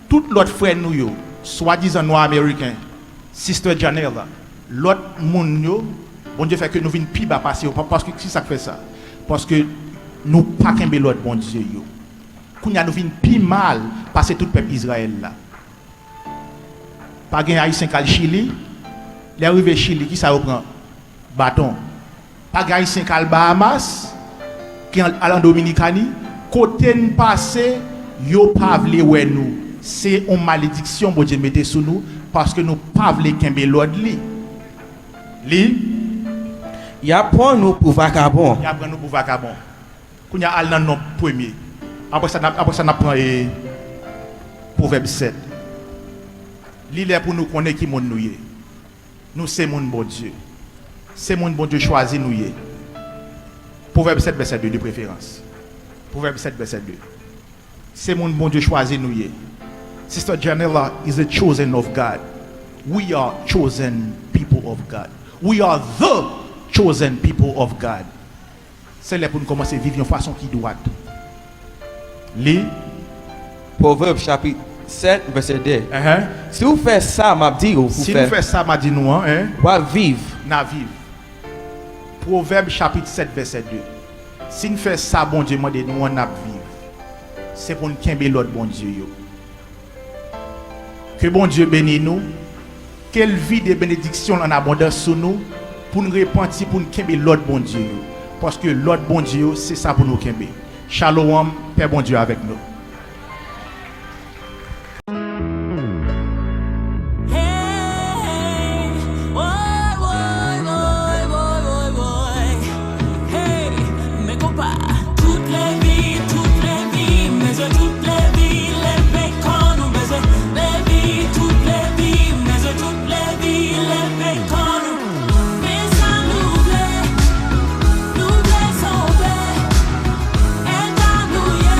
tout lòt frè nou yo, swadizan nwa ameriken, Sister Janelle la, lòt moun yo, Bondye fè ke nou vin pi ba pase yo. Pa-, paske ki sa k fè sa? Paske nou pa kenbe lòd Bondye yo. Kounye a nou vin pi mal pase tout pèp Izrayèl la. Pa gen Ayisyen k al Chili. Lè yo rive Chili, ki sa yo pran? Baton. Pa gen Ayisyen k al Bahamas, ki al, al an Dominikani. Kote n pase, yo pa vle wè nou. Se yon malediksyon Bondye mete sou nou, paske nou pa vle kenbe lòd li. Li. Y ap pran nou pou vakabon. Y ap pran nou pou vakabon. Kounye a, al nan Nonb premye. Apre sa, n ap, apre sa, n ap pran, e, Pwovèb sèt. Li lè pou nou konnen ki moun nou ye. Nou se moun Bondye. Se moun Bondye chwazi nou ye. Pwovèb sèt, vèsè de, de preferans. Pwovèb sèt, vèsè de. Se moun Bondye chwazi nou ye. Sister Janella is a chosen of God. We are chosen people of God. We are the chosen people of God. Se lè pou n kòmanse viv yon fason ki dwat. Li. Pwovèb chapit sèt, vèsè de. Enhen. Si w fè sa m ap di w pou fè, Si nou fè sa m a di nou an, en, w ap viv. N a viv. Pwovèb chapit sèt, vèsè de. Si n fè sa Bondye mande nou an, n ap viv. Se pou n kenbe lòd Bondye yo. Ke Bondye beni nou, ke l vide benediksyon l an abondans sou nou, pou n repanti, pou n kenbe lòd Bondye yo. Paske lòd Bondye yo, se sa pou nou kenbe. Shalom, pè Bondye avèk nou. Hey, woy, woy, woy, woy, woy, woy. Hey, men konpa. Tout Levi, tout Levi, m bezwen tout Levi, leve kò nou bezwen Levi, tout Levi, m bezwen tout Levi, leve kò nou. Men sa nou vle, nou vle sove, èd a nou ye.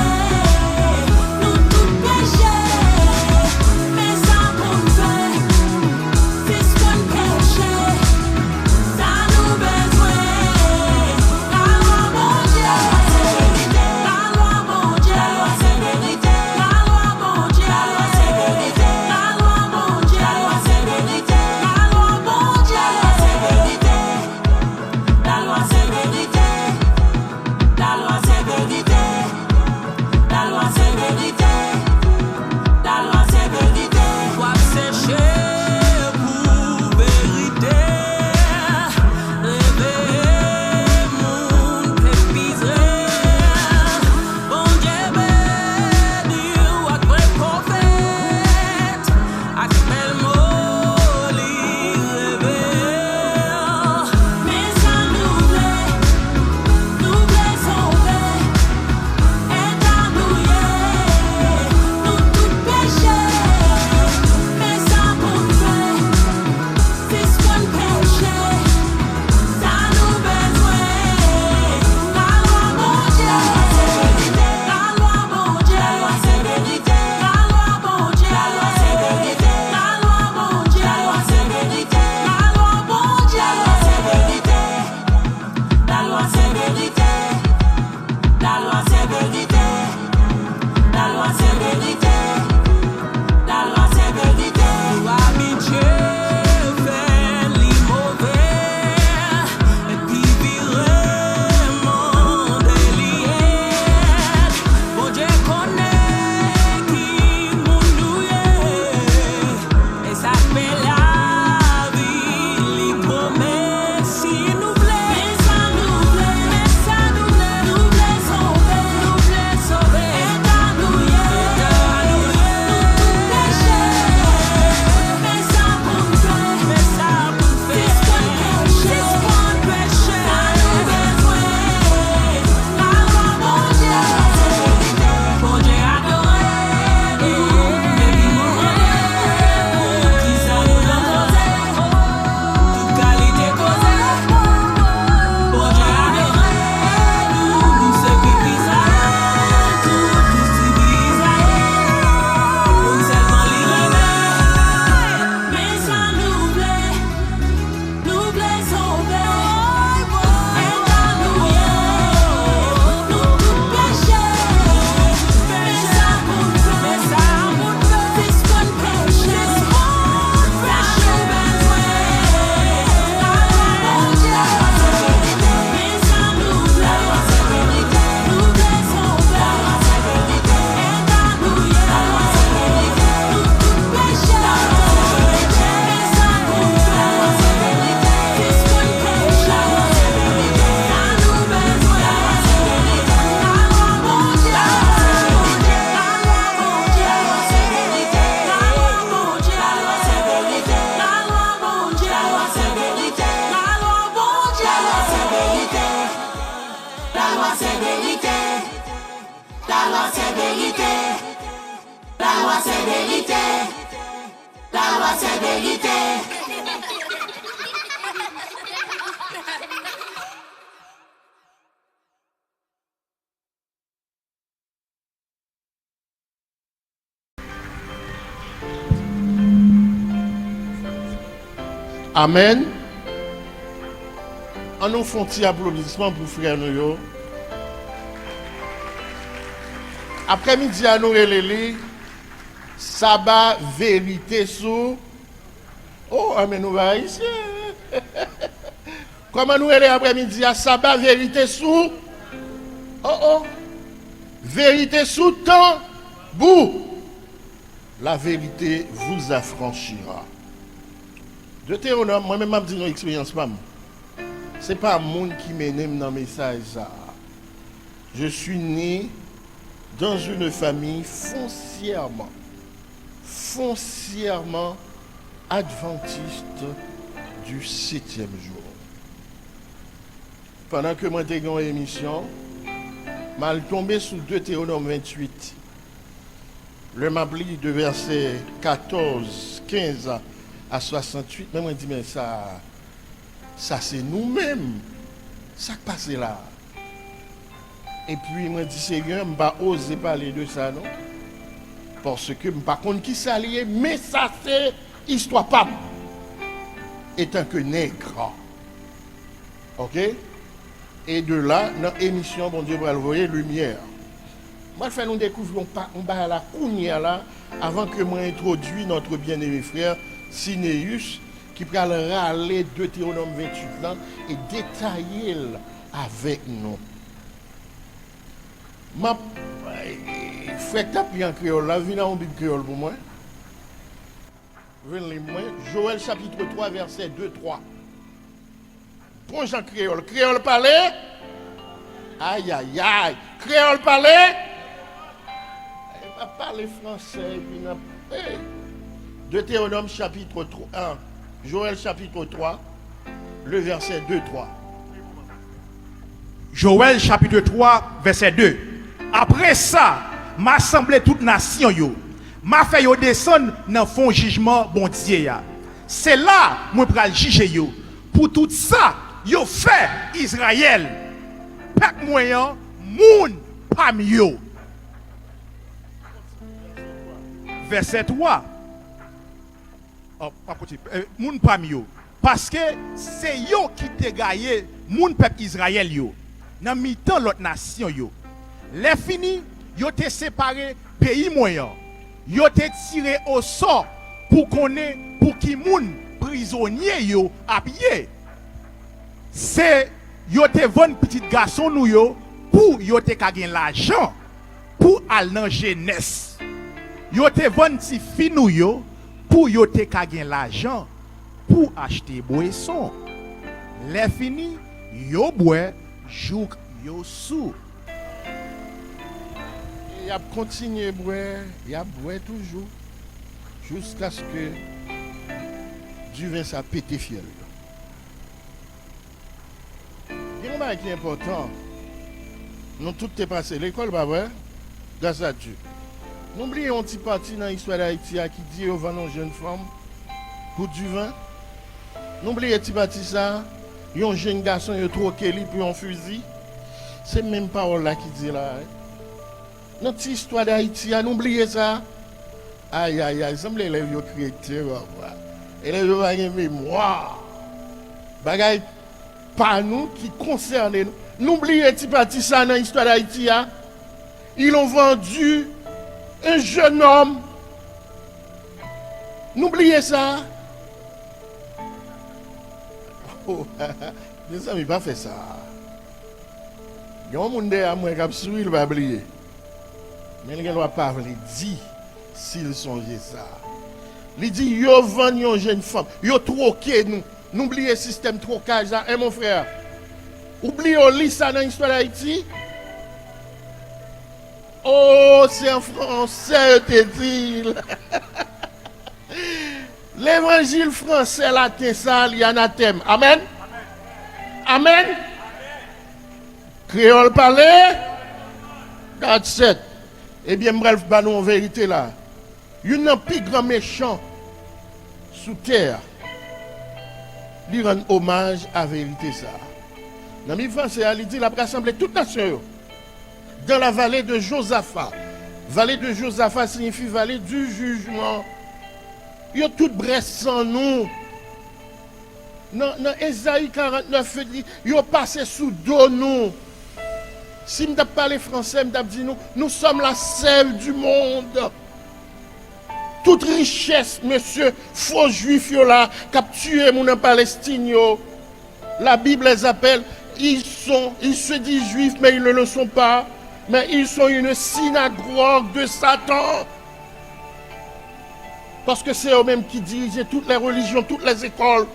Se verite. Lalwa se verite. Lalwa se verite. Lalwa se verite. Amèn. An nou fè yon ti aplodisman pou frè nou yo. Aprèmidi a, nou rele li Saba Verite sou. Oh, amèn, nou pa ayisyen. Kòman nou rele aprèmidi a? Saba Verite sou. Oh, oh. Verite sou tanbou. La vérité vous affranchira. Deutéronome, mwen menm m ap di nou eksperyans pa m. Se pa moun ki mennen m nan mesaj sa a. Je suis né dans une famille foncièrement, foncièrement adventiste du septième jour. Pandan ke mwen te gen yon emisyon, m al tonbe sou Deutéronome venntuit. Lè m ap li de vèsè katòz, kenz a, a swasantuit, men mwen di, men sa, sa se nou menm. Sa k pase la? Epi mwen di, Senyè, m pa oze pale de sa non. Paske m pa konn ki sa li ye, men sa se istwa pa m. Etan ke nèg. Oke? E de la, nan emisyon Bondye pral voye limyè. M pral fè nou dekouvri yon pa, yon bagay la kounye a la, avan ke mwen entwodui notre bien-aimé frè Sineus, ki pral rale Deutéronome venntuit lan e detaye l avèk nou. M ap, frè k t ap li an kreyòl la, vin ak yon bib kreyòl pou mwen. Vin li mwen, Joël chapitre twa, vèsè de, twa. Bon jan kreyòl. Kreyòl pale? Ayayay. Kreyòl pale? E pa pale fransè, epi n ap, hey. Deutéronome chapitre trois, ah, Joël chapitre trois, le verset deux, trois. Joël chapitre trois, verset deux. Apre sa, m a sanble tout nasyon yo. M a fè yo desann nan fon jijman Bondye a. Se la mwen pral jije yo pou tout sa yo fè Izrayèl, pèp mwen an, moun pa m yo. Vèsè twa. Oh, m ap kontinye. Eh, moun pa m yo. Paske se yo ki te gaye moun pèp Izrayèl yo nan mitan lòt nasyon yo. Lèfini, yo te separe peyi mwen an. Yo te tire osò pou konnen pou ki moun prizonye yo ap ye. Se yo te vann pitit gason nou yo pou yo te ka gen lajan pou al nan jenès. Yo te vann tifi nou yo pou yo te ka gen lajan pou achte bweson. Lèfini, yo bwè jouk yo sou. E y ap kontinye bwè, y ap bwè toujou, jiskaske diven sa pete fyèl yo. Gen yon bagay ki enpòtan. Nou tout te pase lekòl, pa vre? Gras a Dye. Nou bliye yon ti pati nan istwa Dayiti a ki di yo vann yon jèn fanm pou diven. Nou bliye ti pati sa a, yon jèn gason yo twoke li pou yon fizi. Se menm pawòl la ki di la a. Nan ti istwa Dayiti a, nou bliye sa. Ayayay, sanble elèv yo kreten, papa. Elèv yo pa gen memwa. Bagay pa nou ki konsène nou. Nou bliye ti pati sa nan istwa Dayiti a. Ils ont vendu un jeune homme. Nou bliye sa. Oh, mezanmi, pa fè sa. Gen yon moun dèyè mwen k ap souri, l pa bliye. Men l gen dwa pa vle di si l sonje sa. Li di, yo vann yon jèn fanm, yo twoke nou. Nou bliye sistèm twokaj la, en mon frè. Ou bliye w li sa nan istwa Dayiti? Oh, se an fransè yo te di l. Levanjil fransè laten sa a, li anatèm. Amèn. Amèn. Kreyòl pale? Gad sèt. Ebyen, m pral ba nou yon verite la. Youn nan pi gran mechan sou tè a, li rann omaj a verite sa a. Nan Bib franse a, li di l ap rasanble tout nasyon yo dans la vallée de Josaphat. Vale de Josaphat siyifi vale du jijman. Yo tout brè san nou. Nan, nan Ezayi karant nèf, li di, yo pase sou do nou. Si m t ap pale franse, m t ap di nou, nous sommes la sève du monde. Tout richès, mesye, fo jwif yo la, k ap tiye moun an Palestin yo, la Bible les appelle, ils sont, ils se disent juifs, mais ils ne le sont pas, mais ils sont une synagogue de Satan. Paske se yo menm ki dirije tout lè relijyon, tout lè zekòl.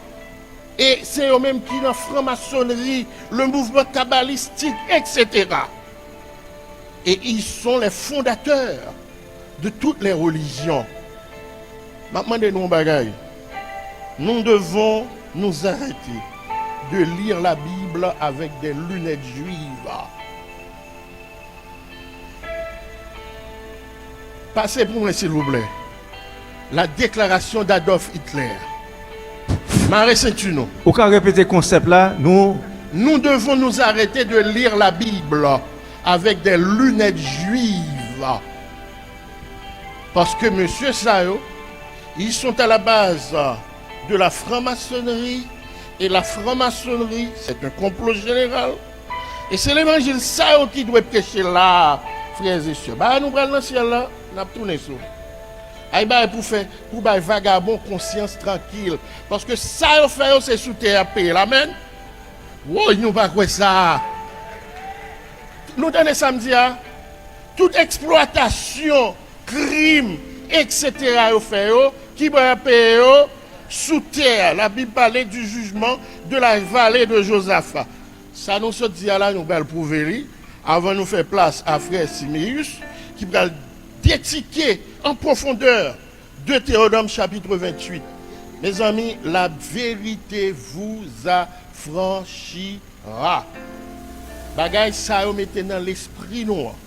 E se yo menm ki nan franmasonri, le mouvman kabalistik, etsetera. Et ils sont les fondateurs de toutes les religions. M ap mande nou yon bagay. Nous devons nous arrêter de lire la Bible avec des lunettes juives. Pase pou mwen, silvouplè. La déclaration d'Adolf Hitler. Mare senti nou. Ou ka repete konsèp la, nou. Nous devons nous arrêter de lire la Bible avec des lunettes juives. Paske mesye sa yo, ils sont à la base de la franc-maçonnerie, et la franc-maçonnerie, c'est un complot général. E se levanjil sa yo ki dwe preche la, frères et sœurs. Ba nou pral nan syèl la, n ap tounen sou. Ay bay pou fè, pou bay vagabon konsyans trankil. Paske sa yo fè yo, se sou tè y ap peye l. Amèn. Woy, nou pa kwè sa. Nou tande sa m di a? Tout eksplwatasyon, krim, etsetera yo fè yo, ki pral peye yo sou tè a. Labib pale du jugement de la vallée de Josaphat. Sa nou sot di a la, nou pral pwouve li, avan nou fè plas a frè Simeus, ki pral detike an pwofondè Deutéronome chapitre vingt-huit. Mezanmi, la vérité vous affranchira. Bagay sa yo mete nan lespri nou an.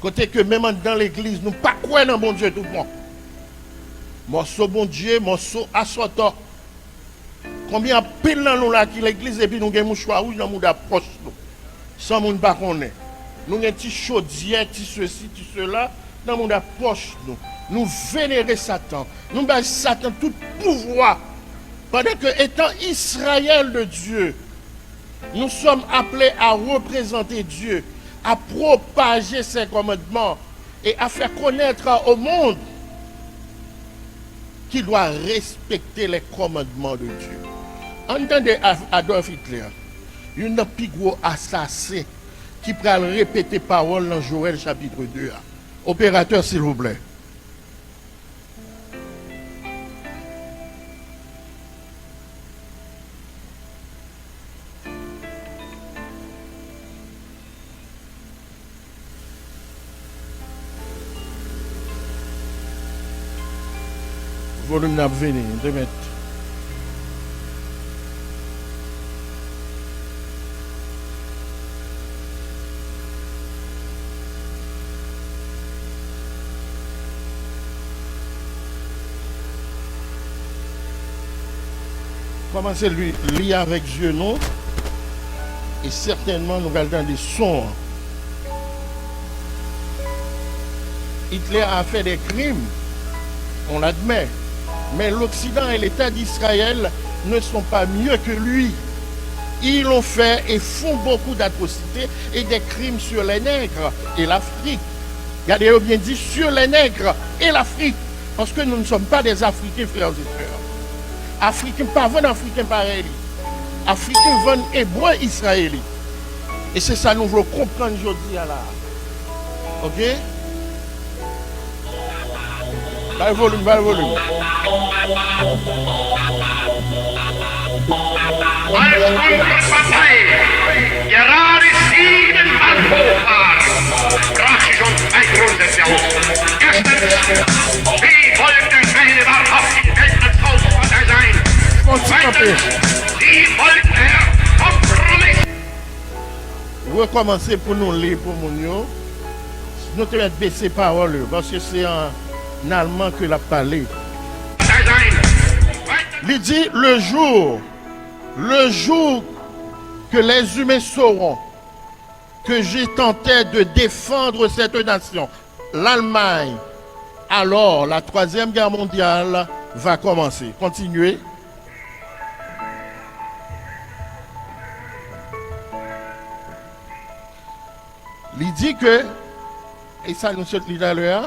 Kote ke menm anndan legliz, nou pa kwè nan Bondye toupwan. Mòso Bondye, mòso asòtò. Konbyen anpil nan nou la ki legliz epi nou gen mouchwa wouj nan mouda pwòch nou, san moun pa konnen? Nou gen ti chodyè, ti sesi, ti sela, nan mouda pwòch nou. Nou venere Satan. Nou bay Satan tout pouvwa. Pandan ke, étant Israël de Dieu, nous sommes appelés à représenter Dieu, à propager ses commandements et à faire connaître au monde qu'il doit respecter les commandements de Dieu. Ann tande Adolf Hitler, youn nan pi gwo asasen ki pral repete pawòl nan Joël chapitre deux a. Operatè, silvouplè. Volim nan ap vini, de mèt. Kòmanse li, li avèk zye nou, e sètènman nou pral tande son an. Hitler a fait des crimes, on l'admet, mais l'Occident et l'État d'Israël ne sont pas mieux que lui. Ils ont fait et font beaucoup d'atrocités et des crimes sur les nègres et l'Afrique. Gade, yo byen di, sur les nègres et l'Afrique. Paske nous ne sommes pas des Africains, frères et sœurs. Afriken pa vann Afriken parèy li. Afriken vann Ebre Izrayelit. E se sa nou vle w konprann jodi a la. Oke? Bay volim, bay volim. Als unsere Partei gerade sieben Antworten praktisch und Beitrag der Welt. Erstens, sie wollten eine wahrhaftige Weltanschauungspartei sein. Zweitens, sie wollten Kompromiss. Rekòmanse pou nou li pou moun yo. Nou te mèt bese pawòl yo, paske se an alman ke l ap pale. Li di, le jour, le jour que les humains sauront que je tentais de défendre cette nation, l'Allemagne, alors la troisième guerre mondiale va commencer. Continuez. Li di ke, e sa nou sot li talè a,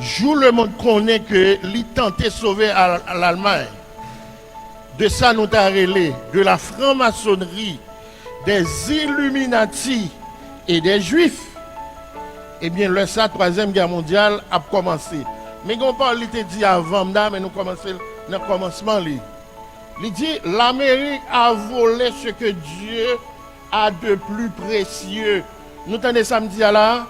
jou lemonn konnen ke li tante sove Al-, Lalmay de sa nou ta rele de la franc-maçonnerie, des Illuminati et des Juifs, ebyen, lè sa, twazyèm gè mondyal ap kòmanse. Men gen yon pawòl li te di avan m da, men nou kòmanse l nan kòmansman li. Li di, L'Amérique a volé ce que Dieu a de plus précieux. Nou tande sa m di a la?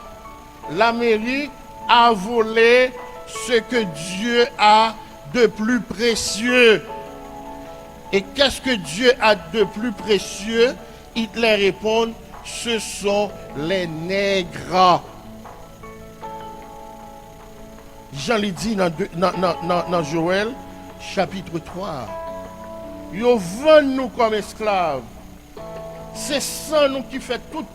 L'Amérique a volé ce que Dieu a de plus précieux. Et qu'est-ce que Dieu a de plus précieux? Hitler répond, ce sont les nègres. Jan li di nan de, nan, nan, nan, nan Joël, chapitre trois. Yo vann nou kòm esklav. Se san nou ki fè tout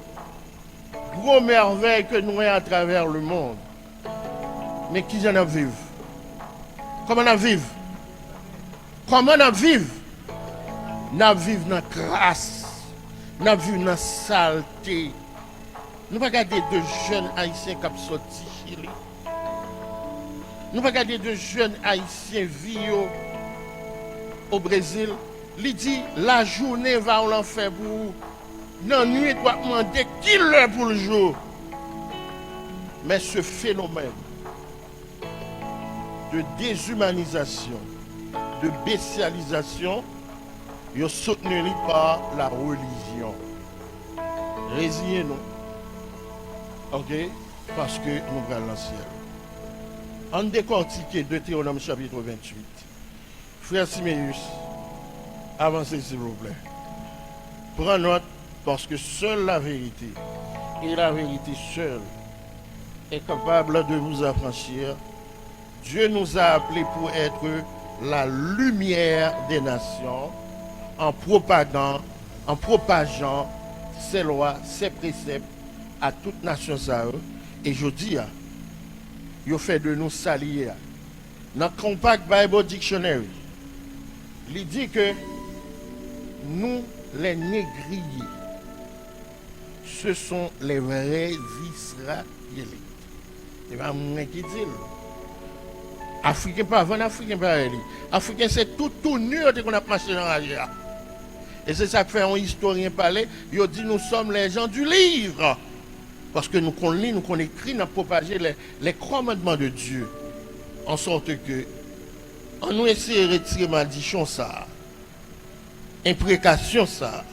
gwo mèvèy ke nou wè atravè lemonn. Men kijan n ap viv? Kòman n ap viv? Kòman n ap viv? N ap viv nan kras. N ap viv nan salte. Nou pa gade de jèn ayisyen k ap sòti Chili. Nou pa gade de jèn ayisyen vi yo o Brezil. Li di, lajounen va yon lanfè pou ou. Nan nwit, w ap mande ki lè pou l jou. Men se fenomèn de dezimalizasyon, de besyalizasyon, yo soutni li pa la relijyon. Reziyen nou, oke, paske nou pral nan syèl. Ann dekòtike Detewonòm chapit venntuit. Frè Siméus, avanse silvouplè. Pran nòt, paske sèl la verite, e la verite sèl, est capable de vous affranchir. Dieu nous a appelés pour être la lumière des nations en propagant, en propageant ses lois, ses préceptes à toute nation sa yo. E jodi a, yo fè de nou sa li ye a. Nan Compact Bible Dictionary, li di ke nou, les négriers, ce sont les vrais Israélites. Se pa mwen ki di l. Afriken pa vann Afriken parèy li. Afriken se tout touni yo te konn ap mache nan raje a. E se sa k fè yon istoryen pale, yo di, nous sommes les gens du livre. Paske nou konn li, nou konn ekri, n ap pwopaje les, les commandements de Dieu. En sorte que, ann nou eseye retire madichon sa a, enprekasyon sa a,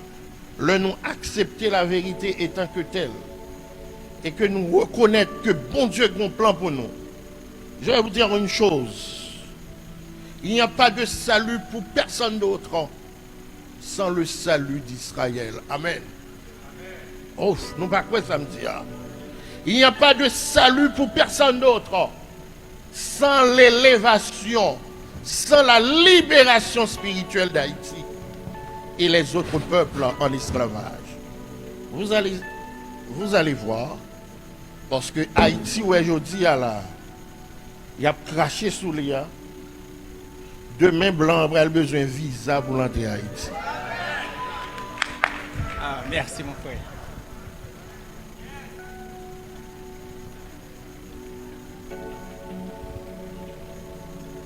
lè nou aksepte la verite etan ke tèl, e ke nou rekonèt ke Bondye gen yon plan pou nou. Je vais vous dire une chose. Il n'y a pas de salut pour personne d'autre sans le salut d'Israël. Amen. Oh, nou pa kwè sa m di a. Il n'y a pas de salut pour personne d'autre sans l'élévation, sans la libération spirituelle d'Haïti et les autres peuples en esclavage. Vous allez, vous allez voir, paske Ayiti, wè, jodi a la, y ap krache sou li a. Demen, blan an pral bezwen viza pou l antre Ayiti. Ah, merci, mon frère.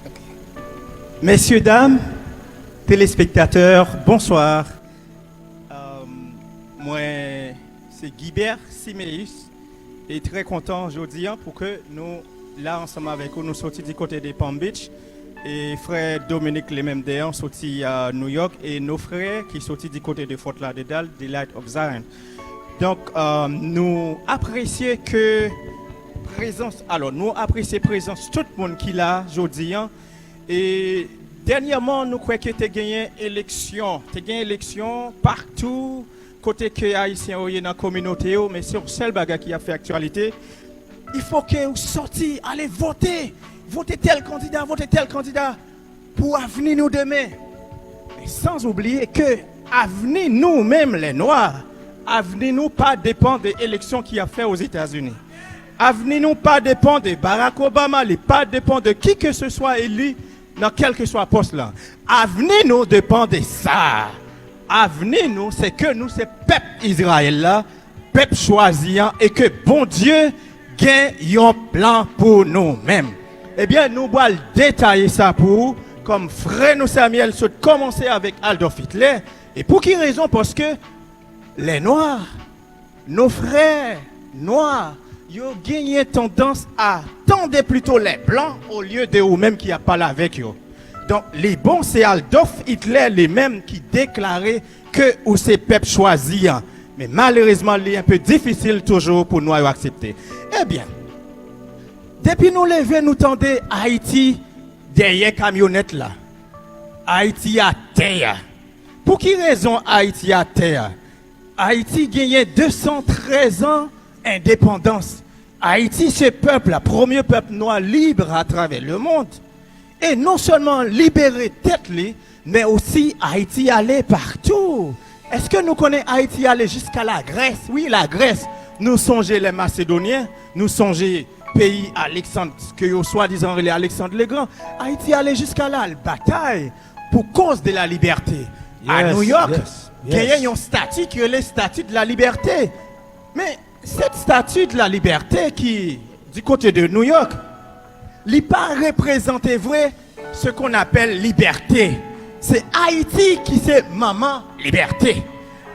Ok. Messieurs, dames, téléspectateurs, bonsoir. Euh, mwen, se Guibert Siméus. E trè kontan jodi a pou ke nou la ansanm avèk ou. Nou soti di kote de Palm Beach. E frè Dominique li menm dèyè, soti a New York. E nos frères ki soti di kote de Fort Lauderdale, de Light of Zion. Donk, euh, nou apresye ke prezans, alò, nou apresye prezans tout moun ki la jodi a. E dènyèman, nou kwè ke te genyen eleksyon. Te genyen eleksyon patou kote ke Ayisyen yo ye nan kominote yo, men se yon sèl bagay ki ap fè aktyalite. Il faut que ou sòti, ale vote. Vote tèl kandida, vote tèl kandida pou avni nou demen. Men san oubliye ke avni nou menm, lè nwa, avni nou pa depan de eleksyon ki ap fè Ozetazini. Avni nou pa depan de Barack Obama, li pa depan de ki ke se swa eli nan kèlkeswa pòs lan. Avni nou depan de sa. Avni nou, se ke nou se pèp Izrayèl la, pèp chwazi an, e ke Bondye gen yon plan pou nou menm. Ebyen, nou pral detaye sa pou ou, kòm frè nou Samuel sot kòmanse avèk Adolf Hitler. E pou ki rezon? Paske lè nwa, nos frères noirs, yo genyen tandans a tande plito les blancs olye de ou menm ki ap pale avèk yo. Donk, li bon, se Adolf Hitler li menm ki deklare ke ou se pèp chwazi an. Men malerezman, li enpe difisil toujou pou nwa yo aksepte. Ebyen, depi nou leve, nou tande Ayiti dèyè kamyonèt la. Ayiti atè a. Pou ki rezon Ayiti atè a? Ayiti genyen de san trèz an endepandans. Ayiti se pèp la, premye pèp nwa lib atravè lemonn. E non sèlman libere tèt li, men osi Ayiti ale patou. Èske nou konnen Ayiti ale jiska Lagrès? Wi, Lagrès. Nou sonje lè Masedonyen, nou sonje peyi Aleksann, ke yo swadizan rele Aleksann Legran. Ayiti ale jiska la, al batay pou koz de la libète. A New York, genyen yon stati ki rele Stati de la Libète. Men, cette Statue de la Liberté ki di kote de New York, li pa reprezante vre ce qu'on appelle libète. Se Ayiti ki se manman libète.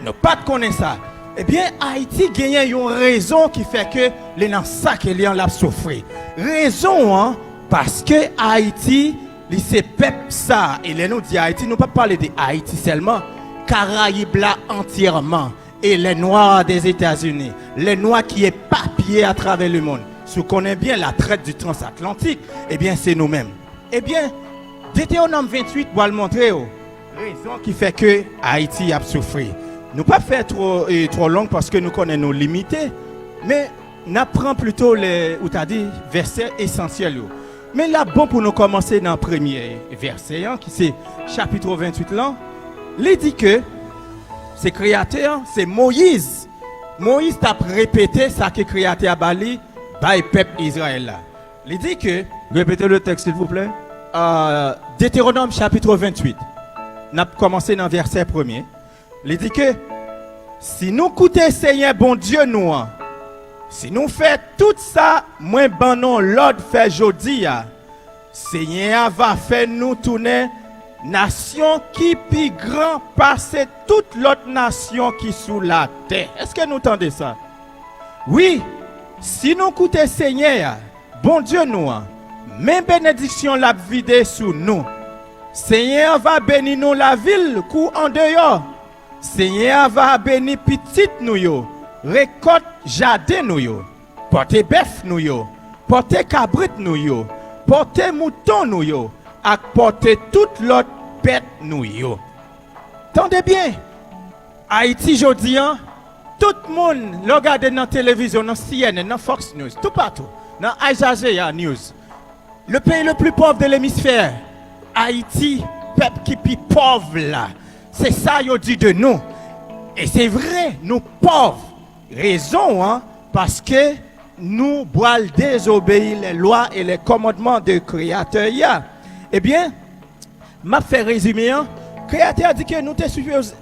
Nou pa t konnen sa. Ebyen, Ayiti genyen yon rezon ki fè ke li nan sa ke li an l ap soufri. Rezon an, paske Ayiti, li se pèp sa. E lè nou di Ayiti, nou pa pale de Ayiti sèlman. Karayib la antyèman. E les Noirs des États-Unis, les Noirs ki epapiye atravè lemonn. Si w konnen byen la trèt di transatlantik, ebyen, se nou menm. Ebyen, Detewonòm venntuit pral montre w rezon ki fè ke Ayiti ap soufri. Nou p ap fè twò, e, twò long paske nou konnen nou limite, men n ap pran plito lè, ou ta di, vèsè esansyèl yo. Men l ap bon pou nou kòmanse nan premye vèsè an, ki se chapit venntuit lan. Li di ke se Kreyatè an, se Moyiz. Moyiz t ap repete sa ke Kreyatè a ba li, bay pèp Izrayèl la. Li di ke, repete le tèks, silvouplè. Euh, Detewonòm chapit venntuit. N ap kòmanse nan vèsè premye. Li di ke, si nou koute Senyè Bondye nou an, si nou fè tout sa mwen ban nou lòd fè jodi a, Senyè a va fè nou tounen nasyon ki pi gran pase tout lòt nasyon ki sou latè. Èske nou tande sa? Wi, si nou koute Senyè a, Bondye nou an, men benediksyon l ap vide sou nou. Senyè a va beni nou lavil kou andeyò. Senyè a va beni pitit nou yo, rekòt jaden nou yo, pòte bèf nou yo, pòte kabrit nou yo, pòte mouton nou yo, ak pòte tout lòt bèt nou yo. Tande byen! Ayiti jodi an, tout moun, lè w gade nan televizyon, nan C N N, nan Fox News, toupatou, nan Al Jazeera News, le pays le plus pauvre de l'hémisphère, Ayiti, pèp ki pi pòv la. Se sa yo di de nou. E se vre, nou pòv. Rezon an, paske nou pral dezobeyi les lois et les commandements de Créateur a. Ebyen, m ap fè rezime an. Kreyatè a di ke nou te sipoze,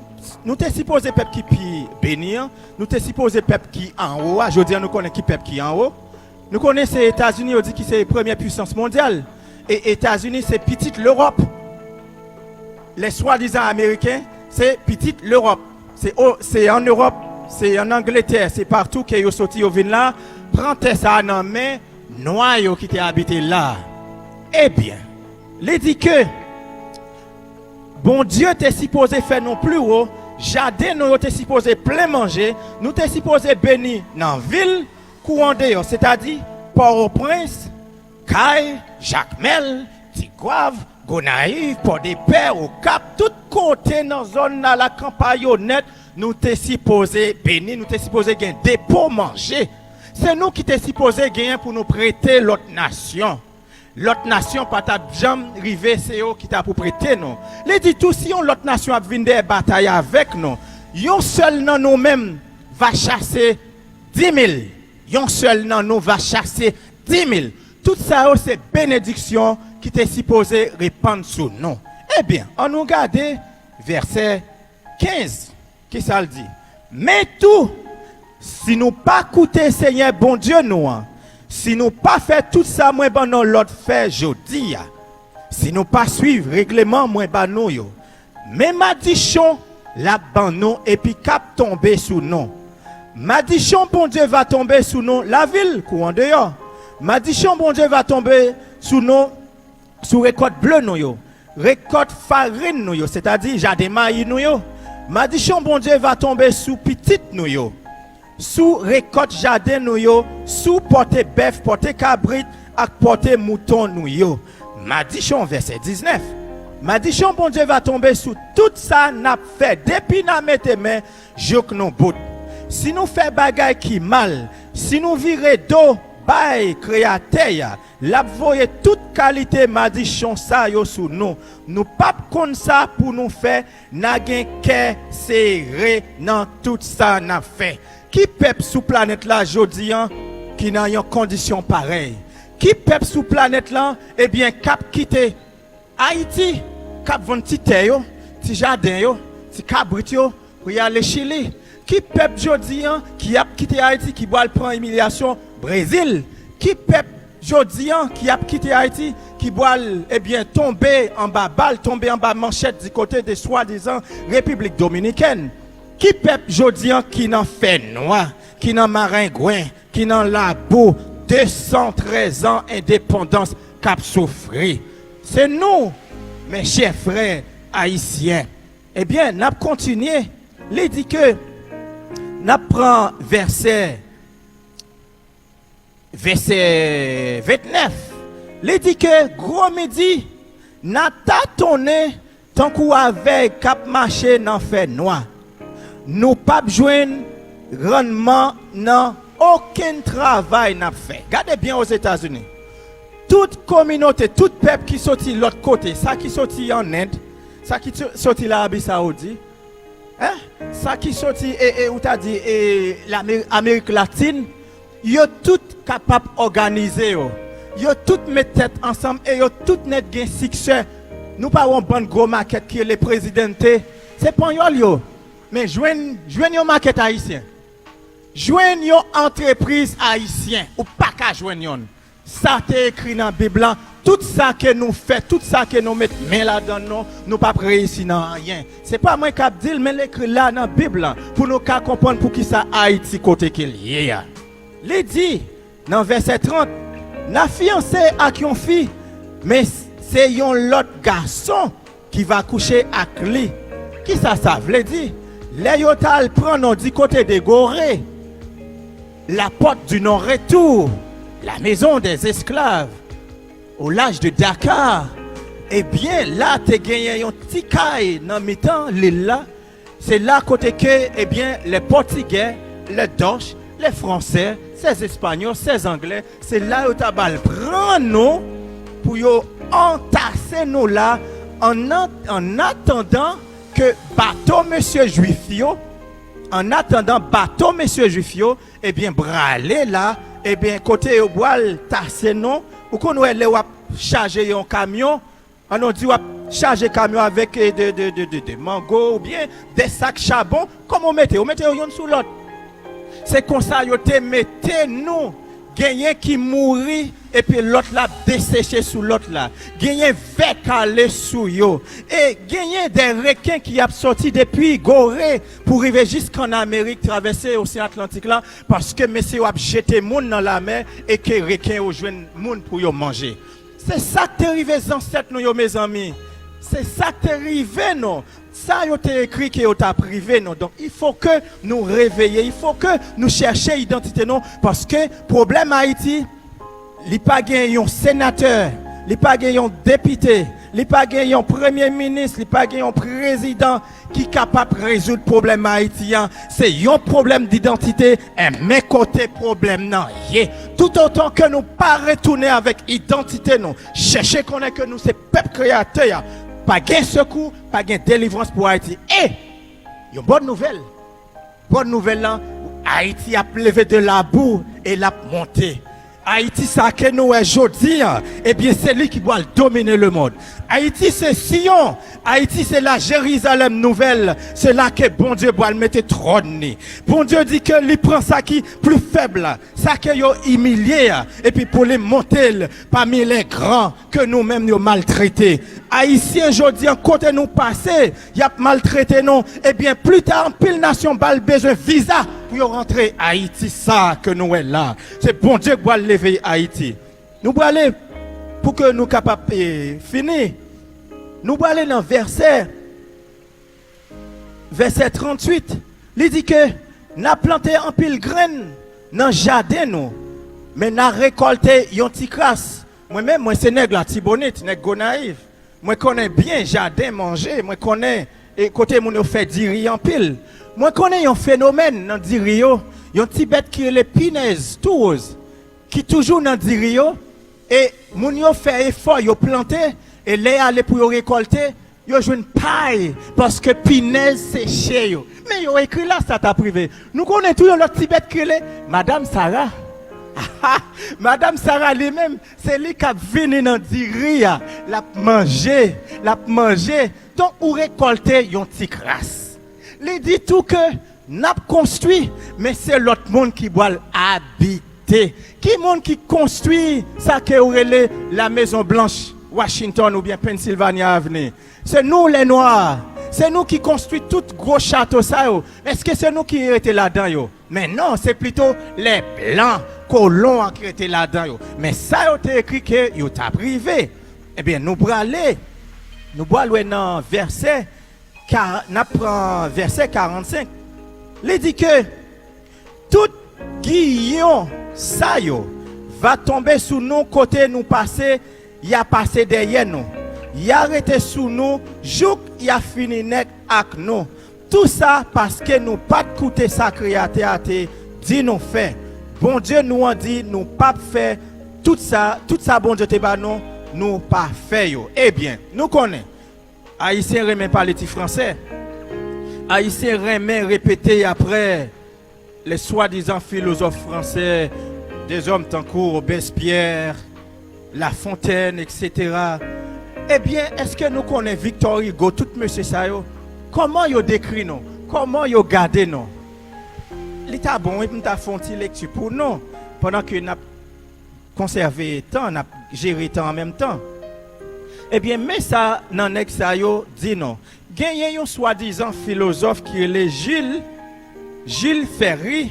nou te sipoze pèp ki pi beni an, nou te sipoze pèp ki anwo a. Jodi a, nou konnen ki pèp ki anwo. Nou konnen se Etazini, yo di ki se premyè pwisans mondyal. E Etazini se pitit Lewòp. Les swadizan Ameriken, se pitit Lewòp. Se o, se ann Ewòp, se ann Angletè, se patou ke yo soti, yo vin la, pran tè sa a nan men nwa yo ki te abite la. Ebyen, li di ke Bondye te sipoze fè nou pli wo, jaden nou yo te sipoze plen manje, nou te sipoze beni nan vil kou andeyò, sètadi Pòtoprens, Kay, Jakmèl, Tigwav, Gonayiv, Pòdepè, Okap, tout kote nan zòn nan, Lakanpayonèt, Nou te sipoze beni, nou te sipoze gen depo manje. Se nou ki te sipoze genyen pou nou prete lòt nasyon. Lòt nasyon pa t ap janm rive, se yo ki ta pou prete nou. Li di tou, si yon lòt nasyon ap vin dèyè batay avèk nou, yon sèl nan nou menm va chase dimil. Yon sèl nan nou va chase dimil. Tout sa yo se benediksyon ki te sipoze repann sou nou. Ebyen, ann nou gade vèsè kenz. Kisa l di? Men tou, si nou pa koute Senyè Bondye nou an, si nou pa fè tout sa mwen ban nou lòd fè jodi a, si nou pa swiv regleman mwen ba nou yo, men madichon l ap ban nou epi k ap tonbe sou nou. Madichon Bondye va tonbe sou nou, lavil kou andeyò. Madichon Bondye va tonbe sou nou, sou rekòt ble nou yo, rekòt farin nou yo, sètadi jaden mayi nou yo. Madichon Bondye va tonbe sou pitit nou yo, sou rekòt jaden nou yo, sou pòte bèf, pòte kabrit ak pòte mouton nou yo. Madichon, vèsè diznèf. Madichon Bondye va tonbe sou tout sa n ap fè depi n a mete men jouk nou bout. Si nou fè bagay ki mal, si nou vire do bay Kreyatè a, l ap voye tout kalite madichon sa yo sou nou. Nou p ap konn sa pou nou fè, n a gen kè sere nan tout sa n ap fè. Ki pèp sou planèt la jodi an ki nan yon kondisyon parèy? Ki pèp sou planèt lan, ebyen, k ap kite Ayiti, k ap vann ti tè yo, ti jaden yo, ti kabrit yo, pou y ale Chili? Ki pèp jodi an ki ap kite Ayiti, ki pral pran imilyasyon Brezil? Ki pèp jodi an ki ap kite Ayiti, ki pral, ebyen, tonbe anba bal, tonbe anba manchèt di kote de swadizan Repiblik Dominikèn? Ki pèp jodi an ki nan fènwa, ki nan marengwen, ki nan labou, de san trèz an endepandans k ap soufri? Se nou, men chè frè ayisyen. Ebyen, n ap kontinye. Li di ke n ap pran vèsè, vèsè ventnèf. Li di ke gwo midi, n a tatonnen tankou avèg k ap mache nan fènwa. Nou p ap jwenn rannman nan okenn travay n ap fè. Gade byen Ozetazini. Tout kominote, tout pèp ki soti lòt kote, sa ki soti an End, sa ki so-, soti Larabi Sawoudi, en? Sa ki soti, e, e, ou ta di, e, Lame-, Amerik Latin, yo tout kapab òganize yo. Yo tout met tèt ansanm e yo tout nèt gen siksè. Nou pa wè yon bann gwo makèt ki rele Presidente, se panyòl yo. Men jwenn, jwenn yon makèt ayisyen. Jwenn yon antrepriz ayisyen, ou pa ka jwenn yonn. Sa te ekri nan Bib lan, tout sa ke nou fè, tout sa ke nou met men ladan nou, nou p ap reyisi nan anyen. Se pa mwen k ap di l, men l ekri la nan Bib lan, pou nou ka konprann poukisa Ayiti kote ke l ye a. Li di, nan vèsè trant, n a fiyanse ak yon fi, men se yon lòt gason ki va kouche ak li. Kisa sa vle di? Lè yo t al pran nou di kote de Gore, la porte du non-retour, la maison des esclaves, au large de Dakar, ebyen, la te genyen yon ti kay nan mitan lil la. Se la kote ke, ebyen, les Portugais, les Dutch, les Français, ces Espagnols, ces Anglais, se la yo ta bal pran nou pou yo antase nou la, an, an atandan ke bato mesye jwif yo, an atandan bato mesye jwif yo, ebyen, brale la, ebyen, kote yo bwal tase nou, ou konn wè lè w ap chaje yon kamyon, an nou di w ap chaje kamyon avèk, eh, de, de, de, de, de mango oubyen de sak chabon, kòman w mete? Ou mete yo youn sou lòt. Se konsa yo te mete nou. Genyen ki mouri, epi lòt la ap deseche sou lòt la. Genyen vè kale sou yo. E genyen de reken ki ap soti depi Gore pou rive jiskannAmerik, travèse Oseyan Atlantik la, paske mesye yo ap jete moun nan lamè e ke reken yo jwenn moun pou yo manje. Se sa k te rive zansèt nou yo, mezanmi. Se sa k te rive nou. Sa yo te ekri ke yo t ap rive nou. Donk, il faut que nou reveye, il faut que nou chèche idantite nou, paske pwoblèm Ayiti, li pa gen yon senatè, li pa gen yon depite, li pa gen yon premye minis, li pa gen yon prezidan ki kapab rezoud pwoblèm Ayiti an, se yon pwoblèm didantite, e men kote pwoblèm nan ye. Toutotan ke nou pa retounen avèk idantite nou, chèche konnen ke nou se pèp kreyatè a, pa gen sekou, pa gen delivrans pou Ayiti. E yon bòn nouvèl, bòn nouvèl lan, Ayiti ap leve de labou e l ap monte. Ayiti sa ke nou wè jodi a, ebyen se li ki pral domine lemonn. Ayiti se Siyon, Ayiti se la Jerizalèm nouvèl, se la ke Bondye pral mete twòn li. Bondye di ke li pran sa ki pli fèb la, sa ke yo imilye a, epi pou li monte l pami lè gran ke nou menm yo maltrete. Ayisyen jodi an kote nou pase, y ap maltrete nou. Ebyen, pli ta anpil nasyon ba l bezwen viza pou yo rantre Ayiti sa ke nou wè la. Se Bondye k pral leve Ayiti. Nou prale, pou ke nou kapab e, fini, nou prale nan vèsè, vèsè tranntuit. Li di ke n a plante anpil grenn nan jaden nou, men n a rekòlte yon ti kras. Mwen menm, mwen se nèg Latibonit, nèg Gonayiv. Mwen konnen byen jaden manje, mwen konnen e, kote moun yo fè diri anpil. Mwen konnen yon fenomèn nan diri yo, yon ti bèt ki rele pinèz tou woz, ki toujou nan diri yo, e moun yo fè efò, yo plante, e lè y ale pou yo rekòlte, yo jwenn pay, paske pinèz seche yo. Men yo ekri la, sa t ap rive. Nou konnen tou yon lòt ti bèt ki rele Madam Sara. Madam Sara li menm, se li k ap vini nan diri a, l ap manje, l ap manje. Donk, ou rekòlte yon ti kras. Li di tou ke n ap konstwi, men se lòt moun ki pral abite. Ki moun ki konstwi sa ke ou rele La Maison Blanche, Washington oubyen Pennsylvania Avenue? Se nou, lè nwa. Se nou ki konstwi tout gwo chato sa yo. Èske se nou ki rete ladan yo? Men non, se plito lè blan, kolon an ki rete ladan yo. Men sa yo te ekri ke yo t ap rive. Ebyen, nou prale, nou pral wè nan vèsè, ka, n ap pran vèsè karannsenk. Li di ke tout giyon sa yo va tonbe sou nou kote nou pase, y a pase dèyè nou. Y a rete sou nou jouk y a fini nèt ak nou. Tou sa paske nou pa t koute sa Kreyatè a te di nou fè. Bondye nou an di nou p ap fè tout sa, tout sa Bondye te ba nou, nou pa fè yo. Ebyen, nou konnen, Ayisyen renmen pale ti fransè. Ayisyen renmen repete apre les swadizan filozòf fransè, dezòm tankou Robespierre, Lafontaine, et cetera. Ebyen, èske nou konnen Victor Hugo, tout mesye sa yo, kòman yo dekri nou? Kòman yo gade nou? Li ta bon, wi, pou m ta fè yon ti lekti pou nou, pandan ke n ap konsève tan, n ap jere tan an menm tan. Ebyen, men sa nan nèg sa yo di nou. Genyen yon swadizan filozòf ki rele Jules, Jules Ferry.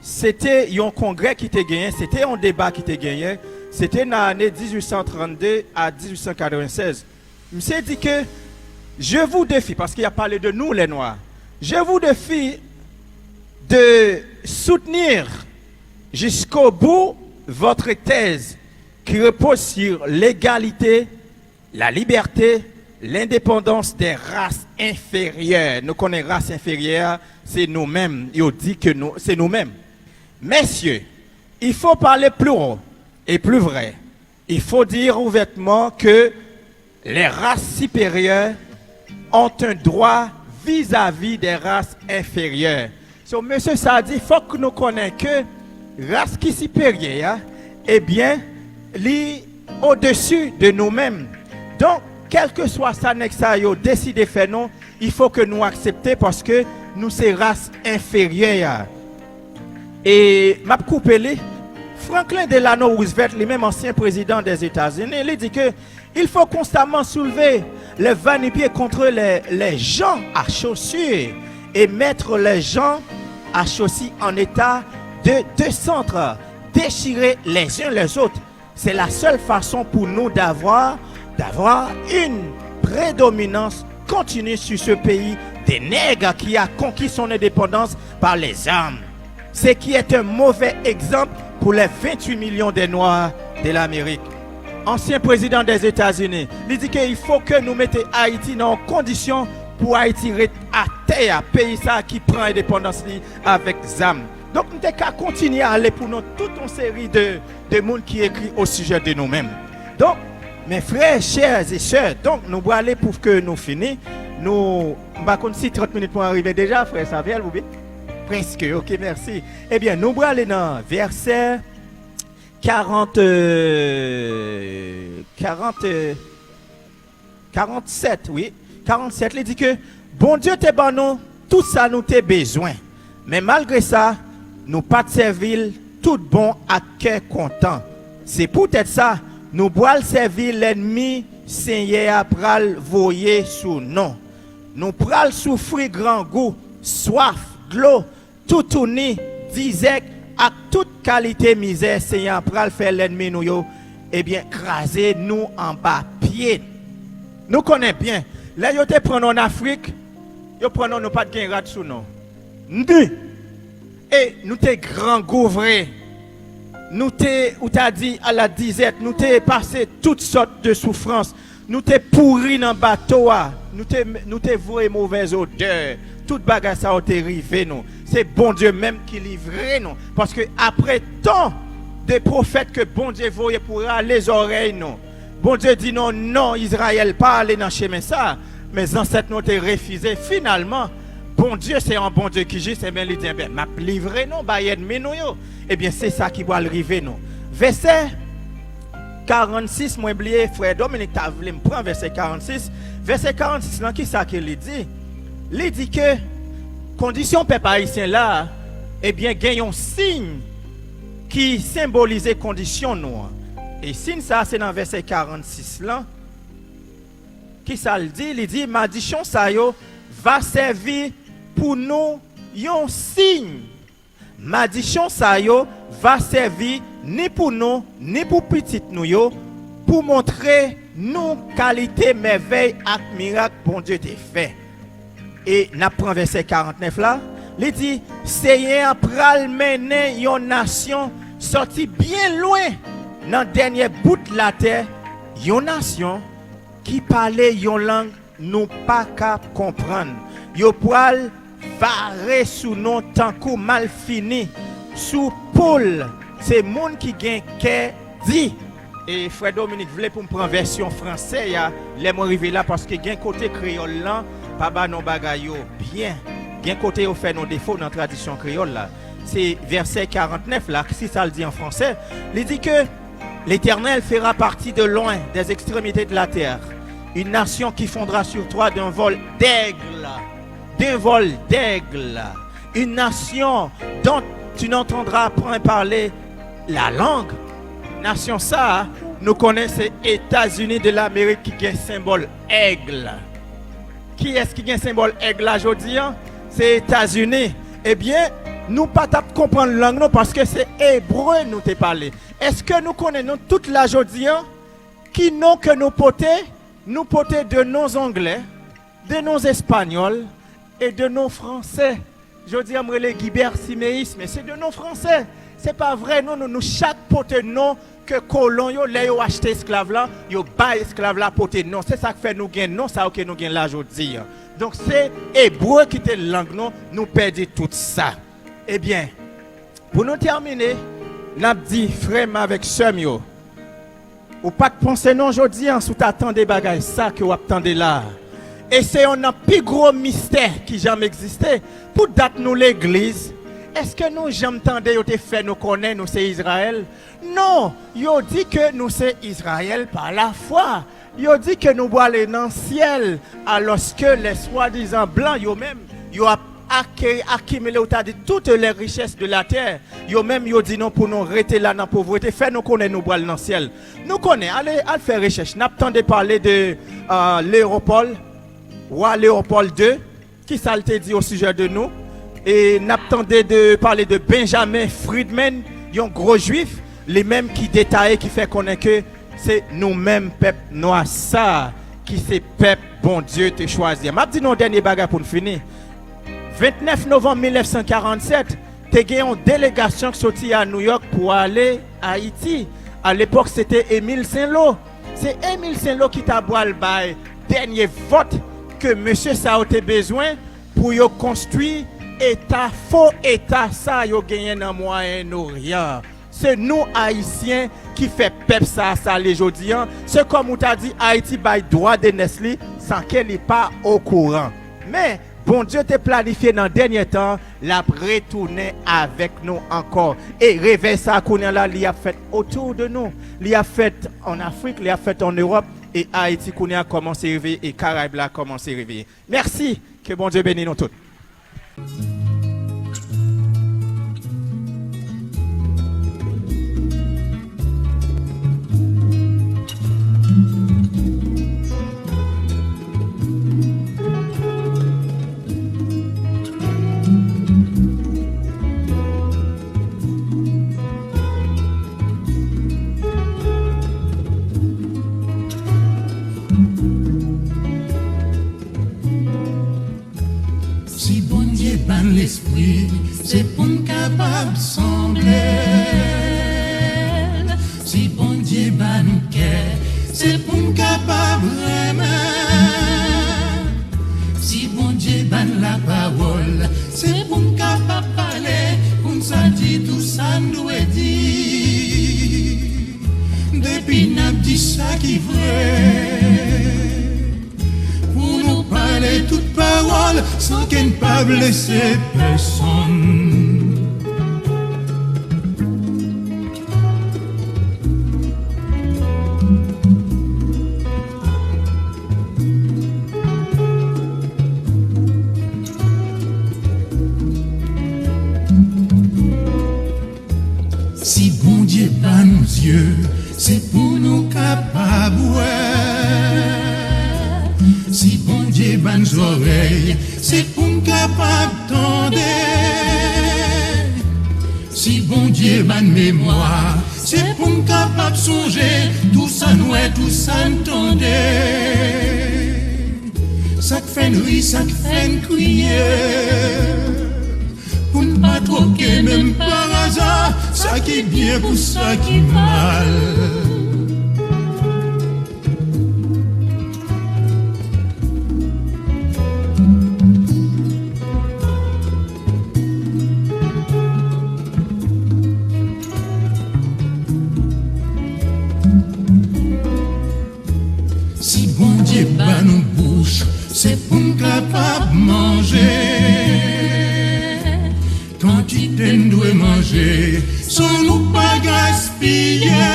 Se te yon kongrè ki te genyen, se te yon deba ki te genyen, se te nan ane dizuit san trannde a dizuit san katrevennsèz. Misye di ke, je vous défie, paske y ap pale de nou, lè nwa, je vous défie de soutenir jusqu'au bout votre thèse qui repose sur l'égalité, la liberté, l'indépendance des races inférieures. Nou konnen ras enferyè a, se nou menm. Yo di ke nou, se nou menm. Messieurs, il faut parler plus haut et plus vrai. Il faut dire ouvertement que les races supérieures ont un droit vis-à-vis des races inférieures. So, mesye sa a di, fòk nou konnen ke ras ki siperyè a, ebyen, li odesi de nou menm. Donk, kèlkeswa sa nèg sa yo deside fè nou, il faut que nou aksepte paske nou se ras enferyè a. E m ap koupe li. Franklin Delano Roosevelt, li menm ansyen prezidan dèzetazini, li di ke il faut constamment soulever les va-n-pieds contre les, les gens à chaussures et mettre les gens à chaussures en état de descente, déchirés les uns les autres. C'est la seule façon pour nous d'avoir, d'avoir une prédominance continue sur ce pays des nègres qui a conquis son indépendance par les armes. Ce qui est un mauvais exemple pour les vingt-huit millions de Noirs de l'Amérique. Ansyen prezidan dèzetazini, li di ke il faut que nou mete Ayiti nan yon kondisyon pou Ayiti ret atè a, peyi sa a ki pran endepandans li avèk zam. Donk, m te ka kontinye ale pou non tout yon seri de, de moun ki ekri o sijè de nou menm. Donk, men frè, chè e sè, donk, nou prale pou ke nou fini. Nou, m pa konn si trant minit mwen rive deja, frè Samuel, oubyen? Prèske, ok, mèsi. Ebyen, nou prale nan vèsè karant, euh, karant, euh, karannsèt, wi. Karannsèt, li di ke Bondye te ban nou tout sa nou te bezwen. Men malgre sa, nou pa t sèvi l tout bon ak kè kontan. Se poutèt sa, nou pral sèvi lènmi Senyè a pral voye sou nou. Nou pral soufri grangou, swaf, dlo, toutouni, dizèk ak tout kalite mizè Senyè a pral fè lènmi nou yo, ebyen, kraze nou anba pye. Nou konnen byen, lè yo te pran nou ann Afrik, yo pran nou, nou pa t gen rad sou nou. Ni! E nou te grangou vre. Nou te, ou ta di, ala dizèt, nou te pase tout sòt de soufrans. Nou te pouri nan bato a. Nou te, nou te voye movèz odè. Tout bagay sa yo te rive nou. Se Bondye menm ki livre nou. Paske apre tan de pwofèt ke Bondye voye pou rale zòrèy nou, Bondye di nou, "Non, Izrayèl, pa ale nan chemen sa." Men zansèt nou te refize. Finalman, Bondye se yon Bondye ki jis, ebyen, li di, "Ebyen, m ap livre nou bay ènmi nou yo." Ebyen, se sa ki pral rive nou. Vèsè karannsis, mwen bliye, frè Dominik ta vle m pran vèsè karannsis. Vèsè karannsis lan, ki sa ke li di? Li di ke kondisyon pèp ayisyen la, ebyen, gen yon siy ki senbolize kondisyon nou an. E siy sa, se nan vèsè karannsis lan. Ki sa l di? Li di, "Madichon sa yo va sèvi pou nou yon siy." Madichon sa yo va sèvi ni pou nou, ni pou pitit nou yo, pou montre nou kalite mèvèy ak mirak Bondye te fè. E n ap pran vèsè karantnèf la, li di, "Senyè a pral mennen yon nasyon sòti byen lwen nan dènye bout latè, yon nasyon ki pale yon lang nou pa ka konprann. Yo pral vare sou nou tankou malfini, sou poul, se moun ki gen kè di." E frè Dominik vle pou m pran vèsyon fransè a, lè mwen rive la, paske gen kote kreyòl lan pa ba nou bagay yo byen. Gen kote yo fè nou defo nan tradisyon kreyòl la. Se vèsè karantnèf la, si sa l di an fransè, li di ke, "L'Éternel fera partir de loin, des extrémités de la terre, une nation qui fondra sur toi d'un vol d'aigle, d'un vol d'aigle, une nation dont tu n'entendras point parler la langue." Nasyon sa a, nou konnen se Etazini de Lamerik ki gen senbòl èg. Kiyès ki gen senbòl èg la jodi an? Se Etazini. Ebyen, nou pa t ap konprann lang nou paske se ebre nou te pale. Èske nou konnen nou tout la jodi an? Ki non ke nou pote? Nou pote de non anglè, de non espanyòl e de non fransè. Jodi an, m rele Guibert Siméus, men se de non fransè. Se pa vrè non nou. Nou chak pote non ke kolon yo, lè yo achte esklav la, yo bay esklav la pote non. Se sa k fè nou gen non sa yo ke nou gen la jodi an. Donk, se ebre ki te lang nou, nou pèdi tout sa. Ebyen, pou nou tèmine, n ap di, frè m avèk sè m yo, ou pa t panse non jodi an si w ta tande bagay sa ke w ap tande la a. E se yonn nan pi gwo mistè ki janm egziste. Pou dat nou legliz, èske nou janm tande yo te fè nou konnen nou se Izrayèl? Non, yo di ke nou se Izrayèl pa lafwa. Yo di ke nou prale nan syèl, alòske lè swadizan blan yo menm, yo ap ake-, akimile, ou ta di, toutes les richesses de la terre. Yo menm, yo di nou pou nou rete la nan povrete, fè nou konnen nou pral nan syèl. Nou konnen, ale, al fè rechèch. N ap tande pale de, euh, Léopold, wa Léopold de, ki sa l te di o sijè de nou? E n ap tande de, pale de Benjamin Friedman, yon gwo jwif, li menm ki detaye, ki fè konnen ke se nou menm pèp nwa sa a, ki se pèp Bondye te chwazi a. M ap di nou yon dènye bagay pou n fini. Ventnèf novanm mil nèf san karannsèt, te gen yon delegasyon ki soti a New York pou ale Ayiti. A lepòk, se te Emil Senlo. Se Emil Senlo ki ta pral bay dènye vòt ke mesye sa yo te bezwen pou yo konstwi eta, fo eta sa yo genyen nan Mwayen Oryan. Se nou Ayisyen ki fè pèp sa a sale jodi an. Se kòm ou ta di Ayiti bay dwa de nès li san ke li pa okouran. Men, Bondye te planifye nan dènye tan, l ap retounen avèk nou ankò. E revèy sa a kounye a la, li ap fèt autour de nous. Li ap fèt an Afrik, li ap fèt an Ewòp, e Ayiti kounye a kòmanse reveye, e Karayib la kòmanse reveye. Mèsi, ke Bondye beni nou tout. Si Bondye ban lespri, se pou n kapab sanble l. Si Bondye ban kè, se pou n kapab renmen. Si Bondye ban lapawòl, se pou n kapab pale, pou n sa di tou sa n dwe di. Depi n ap di sa ki vre, pou nou pale tout pawòl san ke n pa blese pèsonn. Si Bondye ba nou zye, se pou nou kapab wè. Si Bondye ba n zòrèy, se pou n kapab tande. Si Bondye ba n memwa, se pou n kapab sonje tou sa n wè, tou sa n tande. Sa k fè n ri, sa k fè n kriye. Pou n pa twoke menm pa aza, sa ki byen pou sa ki mal. Si Bondye ba nou bouch, se pou n kapab manje. Kantite n dwe manje, san nou pa gaspiye.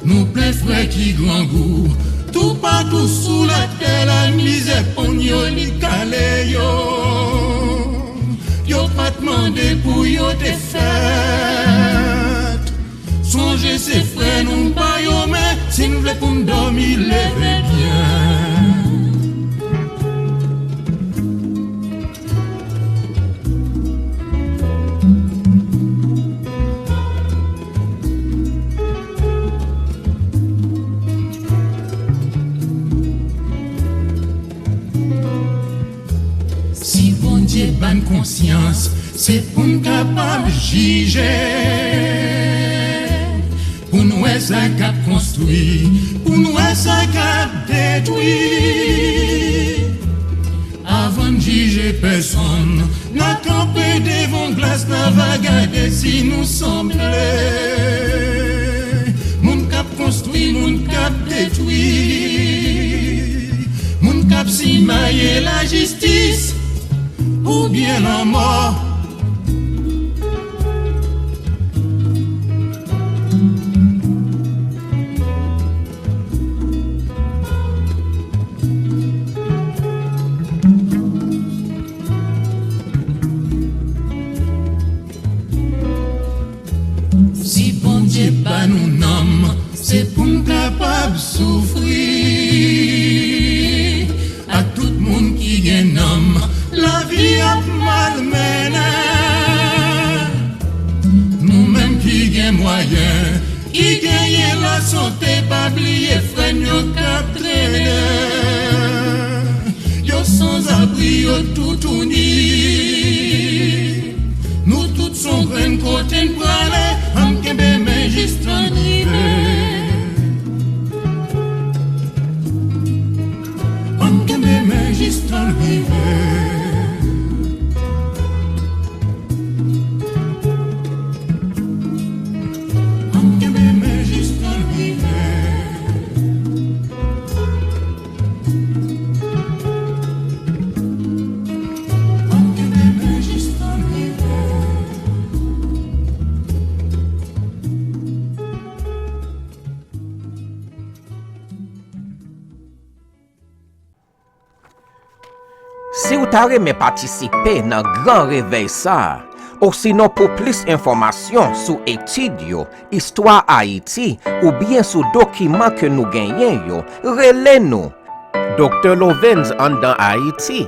Nou plen frè ki grangou, toupatou sou latè la, mizè ponn yo, li kale yo. Yo pa t mande pou yo te fèt. Sonje se frè nou ba yo men, si n vle pou n dòmi leve byen. Si Bondye ba n konsyans, se pou n kapab jije, pou n wè sa k ap konstwi, pou n wè sa k ap detwi. Avan n jije pèsonn, n a kanpe devan glas, n a va gade si nou sanble. Moun k ap konstwi, moun k ap detwi, moun k ap simaye lajistis oubyen lanmò. Si Bondye ba nou nanm, se pou n kapab soufri. Ak tout moun ki gen nanm, lavi ap malmennen. Nou menm ki gen mwayen, ki genyen lasante, pa bliye frè n yo k ap trennen. Yo sanzabri, yo toutouni. Nou tout s on grenn, kote n prale, ann kenbe men jis tan n rive. Ann kenbe men jis tan n ta renmen patisipe nan gran revèy sa a? Osinon, pou plis enfòmasyon sou etid yo, istwa Ayiti, oubyen sou dokiman ke nou genyen yo, rele nou. Doktè Lovens anndan Ayiti,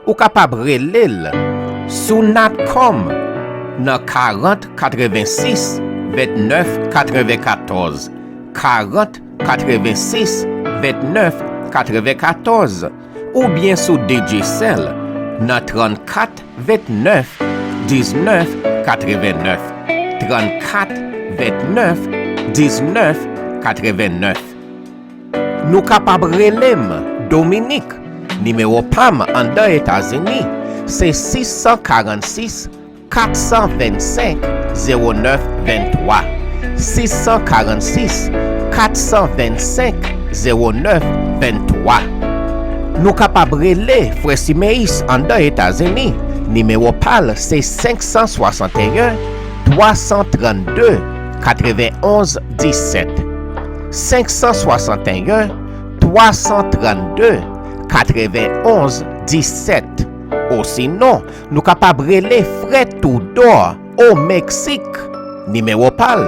ou kapab rele l sou Natcom nan karant katrevensis vennèf katrevenkatòz, karant katrevensis vennèf katrevenkatòz, oubyen sou Digicel nan trannkat vennèf diznèf katrevennèf, trannkat vennèf diznèf katrevennèf. Nou kapab rele m, Dominique. Nimewo pa m anndan Etazini se sis san karannsis kat san vennsenk zewo nèf venntwa, sis san karannsis kat san vennsenk zewo nèf venntwa. Nou kapab rele Frè Siméus anndan Etazini. Nimewo pa l se senk san swasanteyen twa san trannde katrevenonz disèt, senk san swasanteyen twa san trannde katrevenonz disèt. Osinon, nou kapab rele Frè Toudor o Meksik. Nimewo pa l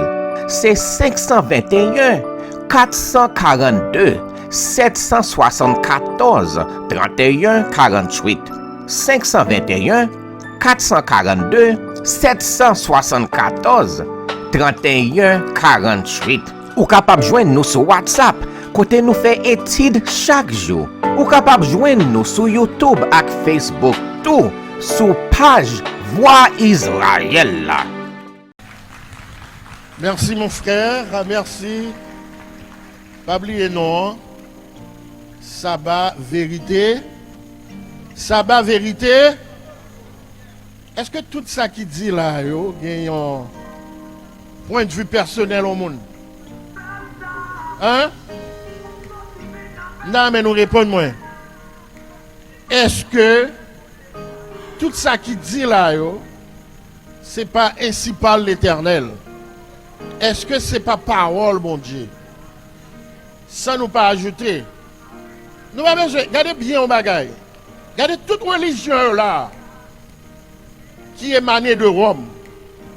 se senk san venteyen kat san karannde sèt san swasannkatòz tranteyen karannwit, senk san venteyen kat san karannde sèt san swasannkatòz tranteyen karannwit. Ou kapab jwenn nou sou WhatsApp, kote nou fè etid chak jou. Ou kapab jwenn nou sou YouTube ak Facebook tou, sou paj Vwa Izrayèl la. Merci mon frère, merci. Pa bliye non an. Saba Verite. Saba Verite. Èske tout sa ki di la yo gen yon pwendvi pèsonèl yon moun? Hein? M ta renmen nou reponn mwen. Èske tout sa ki di la yo, se pa ensi pale Letènèl? Èske se pa pawòl Bondye? San nou pa ajoute. Nou pa bezwen, gade byen yon bagay. Gade tout relijyon yo la a ki emane de Wòm.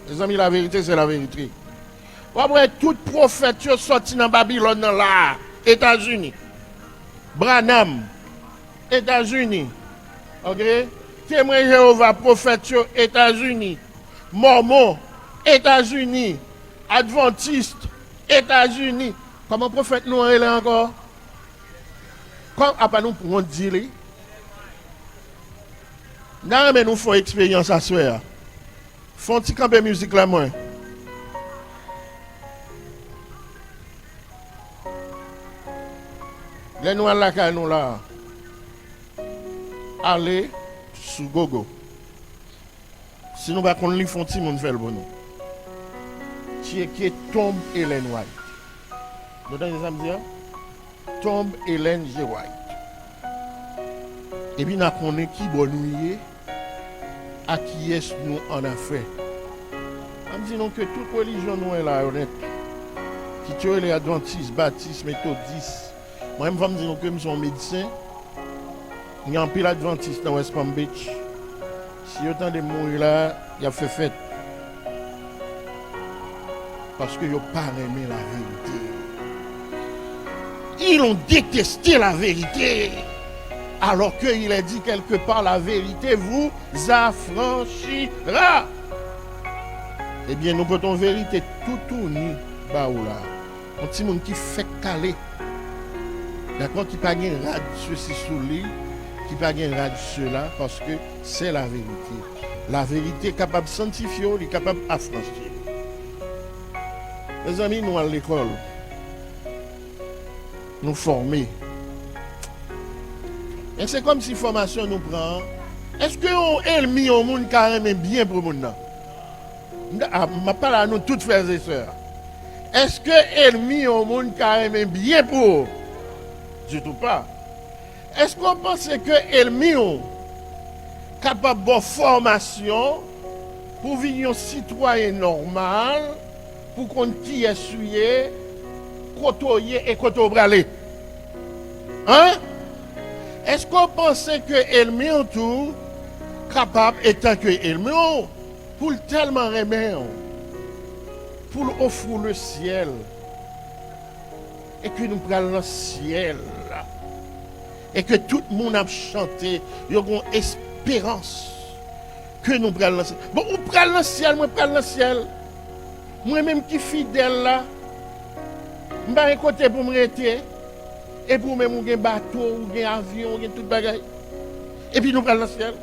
Mezanmi, laverite, se laverite. W ap wè tout pwofèt yo sòti nan Babilòn nan la a, Etazini. Branham, Etazini. Oke? Temwen Jewova, pwofèt yo, Etazini. Mòmon, Etazini. Adventiste, Etazini. Kòman pwofèt nou an rele ankò? Kòm apa nou wont di li? M ta renmen nou fè yon eksperyans aswè a. Fè yon ti kanpe mizik la mwen. Lè nou al lakay nou la a, ale sou Google. Si nou pa konn li, fè yon timoun fè l pou nou. Tcheke Tomb Ellen White. Nou tande sa m di a? Tomb Ellen G. White. Epi n a konnen kibò nou ye, ak kiyès nou an afè. An m di nou ke tout relijyon nou wè la yo nèt, kit yo rele advantis, batis, metodis, mwen menm fò m di nou ke m se yon medsen, gen anpil advantis nan West Palm Beach. Si yo tande m mouri la, y ap fè fèt. Paske yo pa renmen laverite. Ils ont détesté la vérité, alors que il est dit quelque part, la vérité vous affranchira. Ebyen, nou pote yon verite toutouni ba ou la. Yon timoun ki fèk kale. Dakò, ki pa gen rad sesi sou li, ki pa gen rad sela, paske se laverite. Laverite kapab sanntifye w, li kapab afranchi w. Mezanmi, nou al lekòl. Nou fòme. E se kòmsi fòmasyon nou pran an. Èske yon ènmi yon moun ka renmen byen pou moun nan? M ta- a, m ap pale a nou tout frè e sè. Èske ènmi yon moun ka renmen byen pou ou? Ditou pa. Èske w panse ke ènmi w kapab ba w fòmasyon pou w vin yon sitwayen nòmal, pou w konn kiyès ou ye, kote w ye e kote w prale? Hein? Èske w panse ke ènmi w tou kapab, etan ke elmi w, pou l tèlman renmen w, pou l ofri w lesyèl, e ke nou pral nan syèl la, e ke tout moun ap chante, yo gon esperans ke nou pral nan syèl. Bon, ou pral nan syèl, mwen pral nan syèl. Mwen menm ki fidèl la, m pa gen kote pou m rete. Epi ou menm ou gen bato, ou gen avyon, ou gen tout bagay. Epi nou pral nan syèl.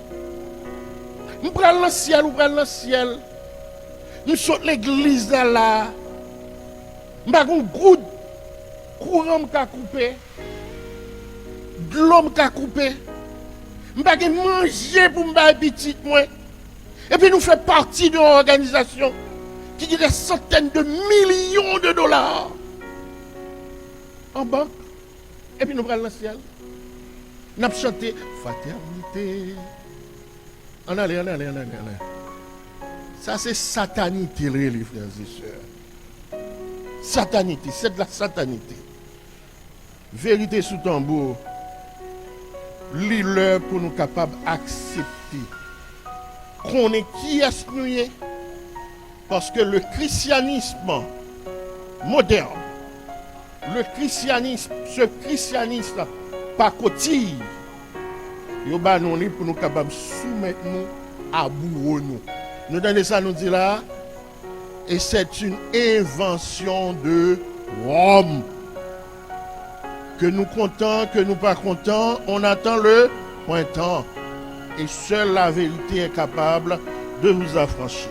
M pral nan syèl, ou pral nan syèl. M sot legliz la la. M pa gon goud. Kouran m ka koupe. Dlo m ka koupe. M pa gen manje pou m bay pitit mwen. Epi nou fè pati de yon òganizasyon ki gen des centaines de millions de dollars an bank. Epi nou pral nan syèl. N ap chante fraternité. Ann ale, ann ale, ann ale, ann ale. Sa se satanite l rele, frères et sœurs. Satanite, c'est de la satanité. Verite sou tanbou, li lè pou nou kapab aksepte, konnen kiyès nou ye, paske le christianisme moderne, le christianisme, ce christianisme pacotille, yo ba nou li pou nou kapab soumèt nou a bouwo nou. Nou tande sa nou di la a? Et c'est une invention de Rome. Que nous content, que nous pas content, on attend le printemps. Et seule la vérité est capable de vous affranchir.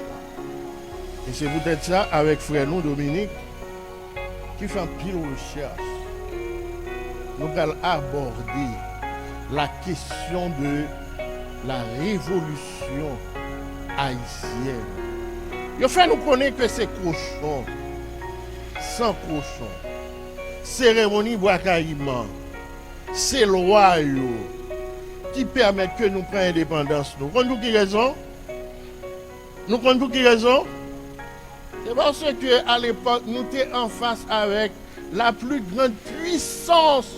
Et c'est peut-être ça, avec frère nous, Dominique, ki fè anpil rechèch, nou pral abòde la kesyon de la revolisyon ayisyèn. Yo fè nou konnen ke se kochon, san kochon, seremoni bwa kayiman, se lwa yo ki pèmèt ke nou pran endepandans nou. Konn pou ki rezon? Nou konn pou ki rezon? Se paske a lepòk nou te anfas avèk la pli grann pwisans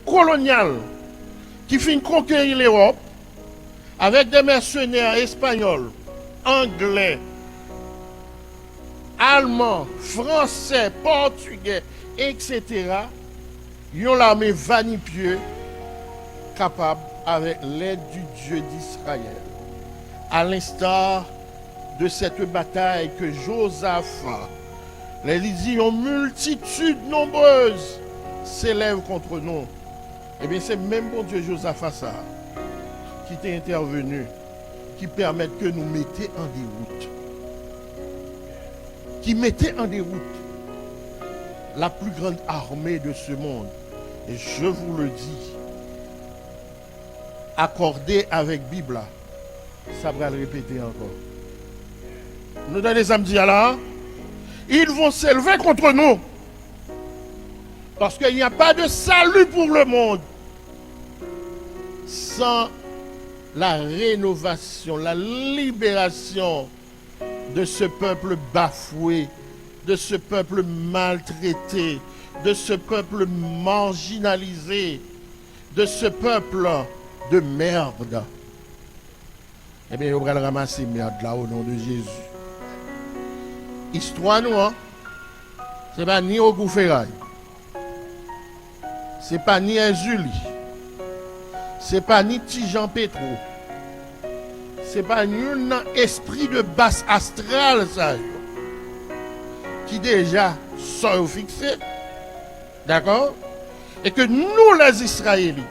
kolonyal ki fin konkeri Lewòp avèk de mèsenè espanyòl, anglè, alman, fransè, pòtigè, etsetera, yon lame vanipye kapab, avec l'aide du Dieu d'Israël, à l'instar de cette bataille que Josaphat, lè li di yon miltitid nonbrez se lève contre nous, ebyen, se menm Bondye Jozafa sa a ki te entèveni, ki pèmèt ke nou mete an dewout, ki mete an dewout la plus grande armée de ce monde. Et je vous le dis, akòde avèk Bib la, sa pral repete ankò. Nou tande sa m di a la? Ils vont s'élever contre nous. Parce qu'il n'y a pas de salut pour le monde sans la rénovation, la libération de ce peuple bafoué, de ce peuple maltraité, de ce peuple marginalisé, de ce peuple de merde. Ebyen, yo pral ranmase mèd la, o non de Jezi. Istwa nou an, se pa ni Ogou Feray, se pa ni Èzili, se pa ni Ti Jan Petwo, se pa youn nan espri de bas astral sa yo ki deja sò yo fikse, dakò? Et que nous, les Israélites,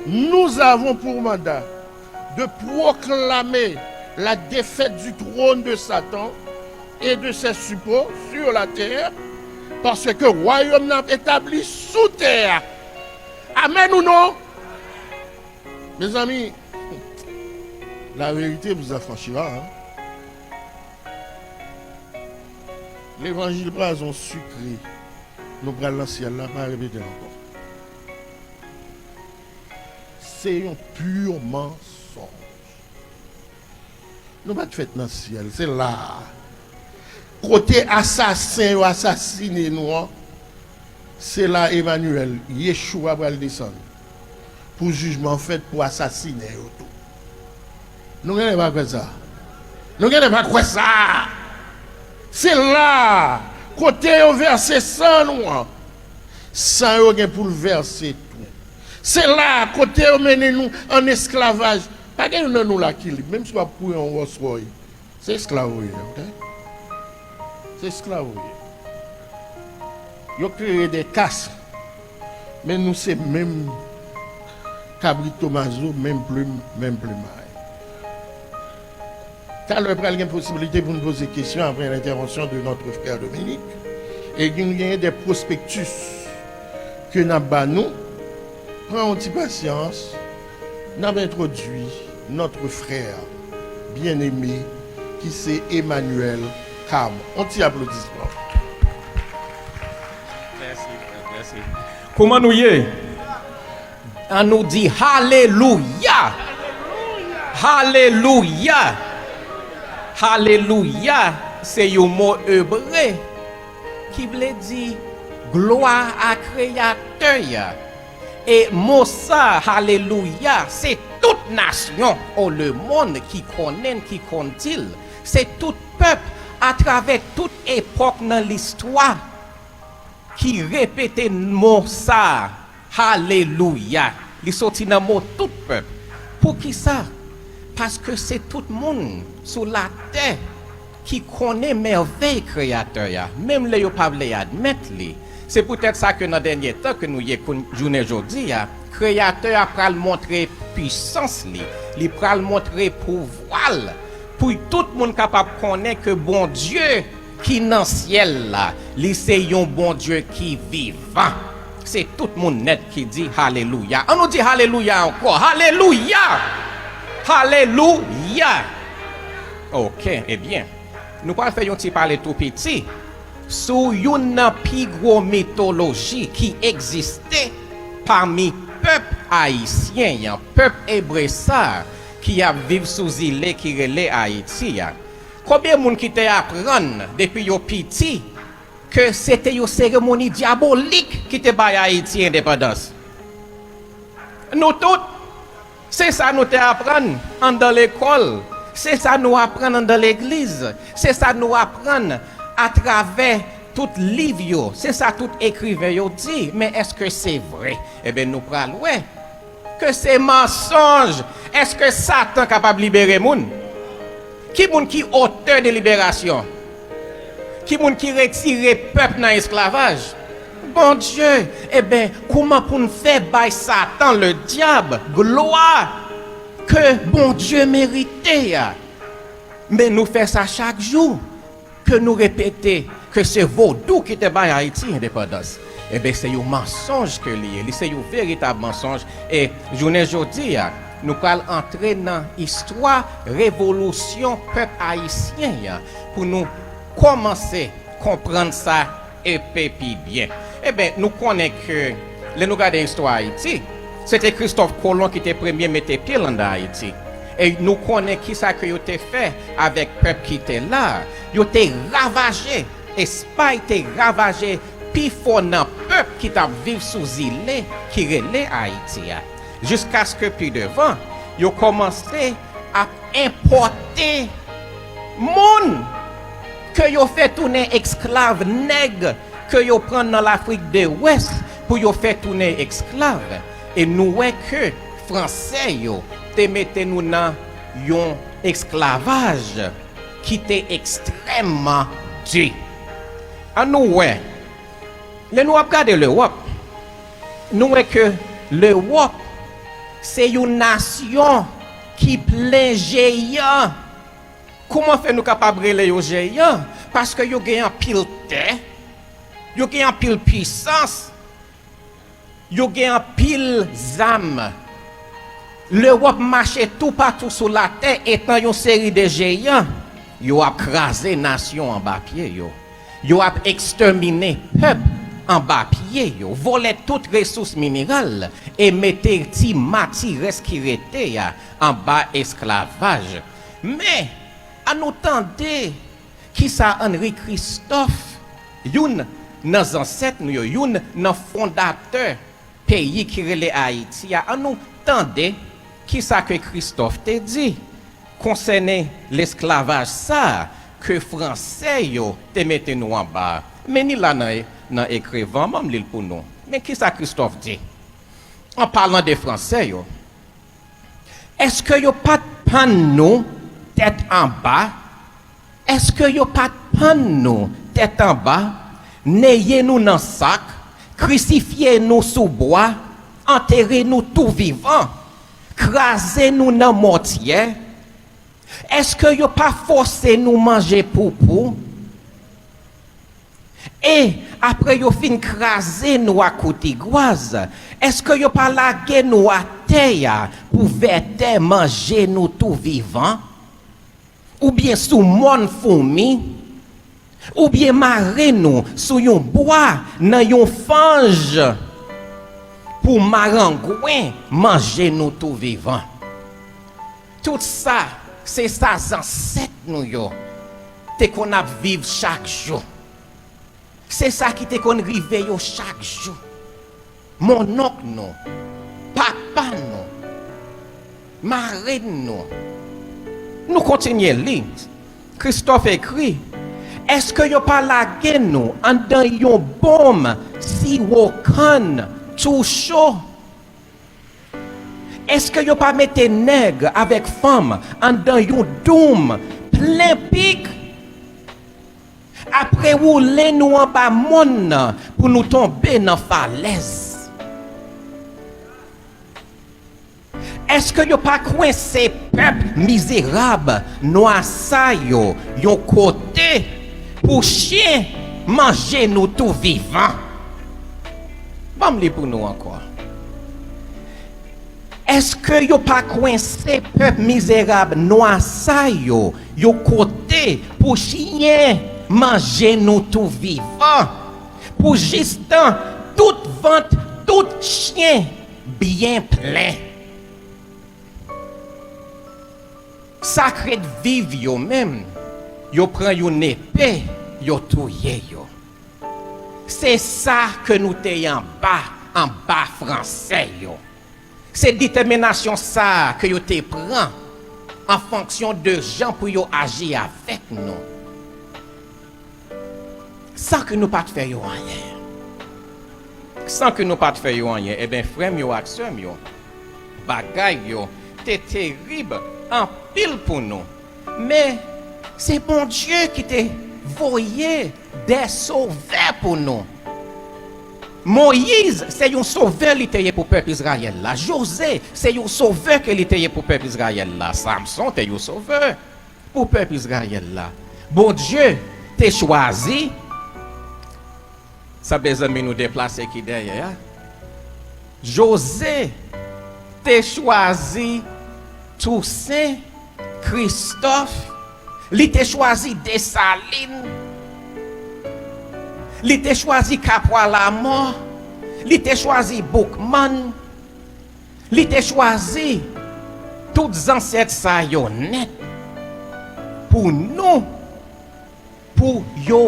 nous avons pour mandat de proclamer la défaite du trône de Satan et de ses suppôts sur la terre, paske wayòm nan ap etabli sou tè a. Amèn ou non? Mezanmi, la vérité vous affranchira, hein. Levanjil pwazon sikre, nou pral nan syèl la, pa repete l ankò. Se yon pur mensonge. Nou pa t fèt nan syèl, se la a. Kote asasen yo asasine nou an, se la Emmanuel, Yeshua pral desann pou jijman fèt pou asasinè yo tou. Nou genlè pa kwè sa. Nou genlè pa kwè sa. Se la kote yo vèse san nou an. San yo gen pou l vèse tou. Se la kote yo mennen nou an esklavaj. Pa gen youn nan nou la ki lib, menm si w ap kouri yon Rolls Royce. Se esklav ou ye, ok? Se esklav ou ye. Yo kreye de kas, men nou se menm kabrit Tomazo, menm plim, menm plimay. Talè pral gen posiblite pou n poze kesyon apre lentèvansyon de notre frè Dominique. E gen, gen de prospektis ke n ap ba nou. Pran yon ti pasyans. N ap entwodui notre frè byeneme ki se Emmanuel Cam. Yon ti aplodisman. Mèsi, frè, mèsi. Kòman nou ye? An nou di alelouya! Alelouya! Alelouya se yon mo ebre ki vle di glwa a Kreyatè a. E mo sa, alelouya, se tout nasyon o lemonn ki konnen l, ki konn di l. Se tout pèp atravè tout epòk nan listwa ki repete mo sa a, alelouya. Li soti nan mo tout pèp. Poukisa? Paske se tout moun sou latè ki konnen mèvèy Kreyatè a, menm lè yo pa vle admèt li. Se poutèt sa ke nan dènye tan ke nou ye koun-, jounen jodi a, Kreyatè a pral montre pisans li, li pral montre pouvwa l, pou tout moun kapab konnen ke Bondye ki nan syèl la, li se yon Bondye ki vivan. Se tout moun nèt ki di alelouya. An nou di alelouya ankò. Alelouya! Alelouya! Ok, ebyen, nou pral fè yon ti pale tou piti sou youn nan pi gwo mitoloji ki egziste pami pèp ayisyen an, pèp ebre sa a ki ap viv sou zile ki rele Ayiti a. Konbyen moun ki te aprann depi yo piti ke se te yon seremoni dyabolik ki te bay Ayiti endepandans? Nou tout, se sa nou te aprann anndan lekòl, se sa nou aprann anndan legliz, se sa nou aprann atravè tout liv yo, se sa tout ekriven yo di. Men èske se vre? Ebyen, nou pral wè ke se mansonj. Èske Satan kapab libere moun? Ki moun ki otè de liberasyon? Ki moun ki retire pèp nan esklavaj? Bondye. Ebyen, kòman pou n fè bay Satan, ledyab, glwa ke Bondye merite a? Men nou fè sa chak jou, ke nou repete ke se vodou ki te bay Ayiti endepandans. Ebyen, se yon mansonj ke li ye, li se yon veritab mansonj. E jounen jodi a, nou pral antre nan istwa revolisyon pèp ayisyen an pou nou kòmanse konprann sa enpe pi byen. Ebyen, nou konnen ke lè nou gade istwa Ayiti, se te Kristòf Kolon ki te premye mete pye l anndan Ayiti. E nou konnen kisa ke yo te fè avèk pèp ki te la a. Yo te ravaje, Espay te ravaje pifò nan pèp ki t ap viv sou zile ki rele Ayiti a. Jiskaske pi devan, yo kòmanse ap enpòte moun ke yo fè tounen esklav, nèg ke yo pran nan Lafrik de Lwès pou yo fè tounen esklav. E nou wè ke Fransè yo te mete nou nan yon esklavaj ki te ekstrèmman di. An nou wè, lè nou ap gade Lewòp, nou wè ke Lewòp se yon nasyon ki plen jeyan. Kòman fè nou kapab rele yo jeyan? Paske yo gen anpil tè, yo gen anpil pisans, yo gen anpil zam. Lewòp mache toupatou sou latè etan yon seri de jeyan. Yo ap kraze nasyon anba pye yo. Yo ap ekstèmine pèp anba pye yo, vòlè tout resous mineral e mete ti matirès ki rete a anba esklavaj. Men, an nou tande kisa Henri Christophe, youn nan zansèt nou yo, youn nan fondatè peyi ki rele Ayiti a, an nou tande kisa ke Christophe te di. konsène lesklavaj sa a ke Franse yo te mete nou anba a. Men ni la nan, nan Ekrivan, ban m li l pou nou. Men kisa Kristòf di? An palan de Franse yo, èske yo pa t pann nou tèt anba? Èske yo pa t pann nou tèt anba, neye nou nan sak, krisifye nou sou bwa, antere nou tou vivan, kraze nou nan mòtyè? Èske yo pa fòse nou manje poupou? E, apre yo fin kraze nou ak kout igwaz, èske yo pa lage nou atè a pou vètè manje nou tou vivan? Oubyen sou mòn foumi? Oubyen mare nou sou yon bwa nan yon fanj pou marangwen manje nou tou vivan? Tout sa, se sa zansèt nou yo te konn ap viv chak jou. Se sa ki te konn rive yo chak jou. Monnonk nou, papa nou, marenn nou. Nou kontinye li. Kristòf ekri, èske yo pa lage nou anndan yon bonm siwo kann tou cho? Èske yo pa mete nèg avèk fanm anndan yon doum plen pik? Apre woule nou anba mòn nan pou nou tonbe nan falèz. Èske yo pa kwense pèp mizerab nwa sa yo yon kote pou chen manje nou tou vivan? Ban m li pou nou ankò. Èske yo pa kwense pèp mizerab nwa sa yo yon kote pou chen manje nou tou vivan? Pou jistan tout vant tout chen byen plen. Sa k ret viv yo menm, yo pran yon nepe, yo touye yo. Se sa ke nou te anba, anba Franse yo. Se detèminasyon sa a ke yo te pran an fonksyon de jan pou yo aji avèk nou. San ke nou pa t fè yo anyen. San ke nou pa t fè yo anyen, ebyen, frè m yo ak sè m yo, bagay yo te terib anpil pou nou. Men, se Bondye ki te voye de sovè pou nou. Moyiz, se yon sovè li te ye pou pèp Izrayèl la. Joze, se yon sovè ke li te ye pou pèp Izrayèl la. Samson te yon sovè pou pèp Izrayèl la. Bondye te chwazi, sanble zanmi nou deplase ki dèyè a. Joze te chwazi Tousen, Kristòf, li te chwazi Desalin, li te chwazi Kapwa Lamò, li te chwazi Boukmann, li te chwazi tout zansèt sa yo nèt pou nou, pou yo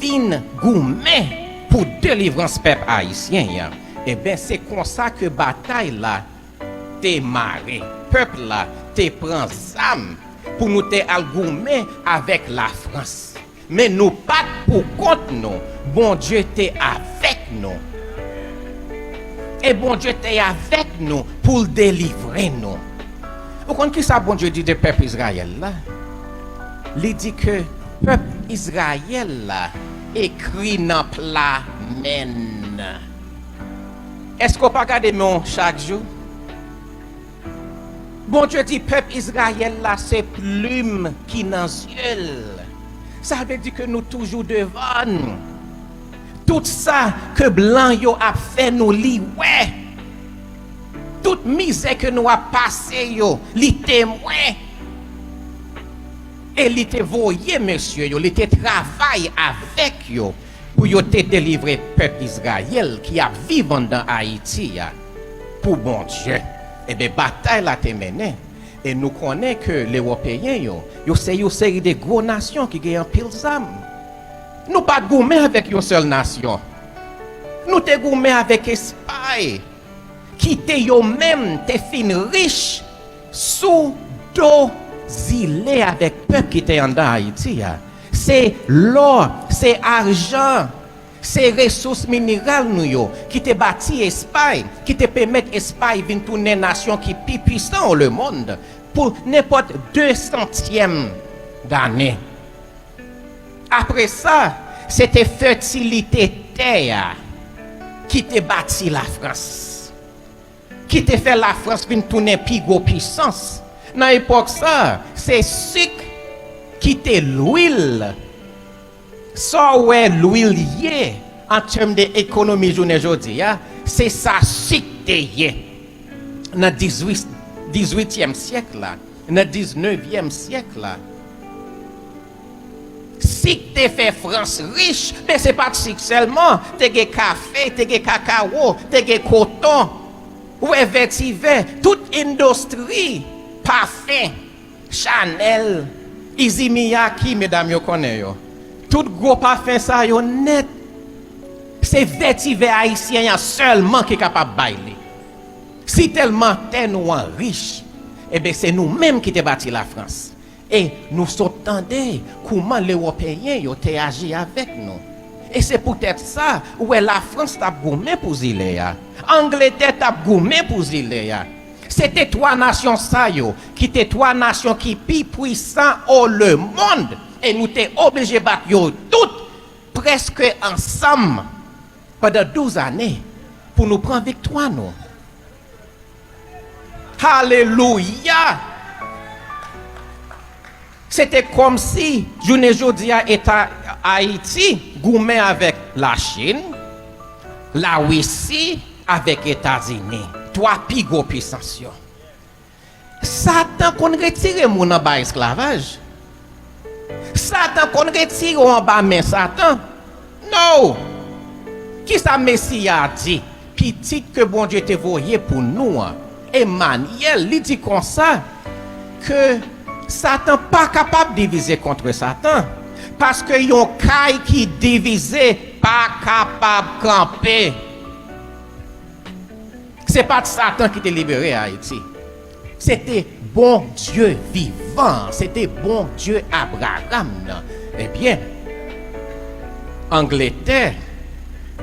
vin goumen pou delivrans pèp ayisyen an. Ebyen, se konsa ke batay la te mare. Pèp la te pran zam pou nou te al goumen avèk Lafrans. Men nou pa t pou kont nou. Bondye te avèk nou. E Bondye te avèk nou pou l delivre nou. Ou konn kisa Bondye di de pèp Izrayèl la? Li di ke pèp Izrayèl la ekri nan pla men l. Èske w pa gade men w chak jou? Bondye di pèp Izrayèl la se plim ki nan zye l. Sa vle di ke nou toujou devan. Tout sa ke blan yo ap fè nou, li wè. Tout mizè ke nou ap pase yo, li temwen. E li te voye mesye yo, li te travay avèk yo pou yo te delivre pèp Izrayèl ki ap viv anndan Ayiti a pou Bondye. Ebyen, batay la te mennen. E nou konnen ke Lewopeyen yo, yo se yon seri de gwo nasyon ki gen anpil zam. Nou pa t goumen avèk yon sèl nasyon. Nou te goumen avèk Espay, ki te yo menm te fin rich sou do zile avèk pèp ki te anndan Ayiti a. Se lò, se ajan, se resous mineral nou yo ki te bati Espay, ki te pèmèt Espay vin tounen nasyon ki pi pwisan o lemonn pou nenpòt de santyèm dane. Apre sa, se te fètilite tè a ki te bati Lafrans, ki te fè Lafrans vin tounen pi gwo pisans. Nan epòk sa, se sik ki te lwil. Sa w wè lwil ye an tèm de ekonomi jounen jodi a, se sa sik te ye nan dizwit, dizwityèm syèk la, nan diznevyèm syèk la. Sik te fè Frans rich, men se pa t sik sèlman. Te gen kafe, te gen kakawo, te gen koton. Ou wè vetivè, tout endistri pafen, Chanel, Issey Miyake, medam yo konnen yo. Tout gwo pafen sa yo nèt, se vetivè ayisyen an sèlman ki kapab bay li. Si tèlman tè nou an rich, ebyen se nou menm ki te bati Lafrans. E nou sot tande kouman Lewopeyen yo te aji avèk nou. E se poutèt sa, ou wè Lafrans t ap goumen pou zile a. Angletè t ap goumen pou zile a. Se te twa nasyon sa yo ki te twa nasyon ki pi pwisan o lemonn. E nou te oblije bat yo tout prèske ansanm pandan douz ane pou nou pran viktwa nou. Alelouya! Se te kòmsi, jounen jodi a, Eta Ayiti goumen avèk Lachin, Larisi, avèk Etazini, twa pi gwo pisans yo. Satan konn retire moun anba esklavaj. Satan konn retire w anba men Satan. No! Kisa Mesi a di? Pitit ke Bondye te voye pou nou an, Emanyèl, li di konsa ke Satan pa kapab divize kont Satan, paske yon kay ki divize pa kapab kanpe. Se pa t Satan ki te libere Ayiti. Se te Bondye vivan, se te Bondye Abraram nan. Ebyen, Angletè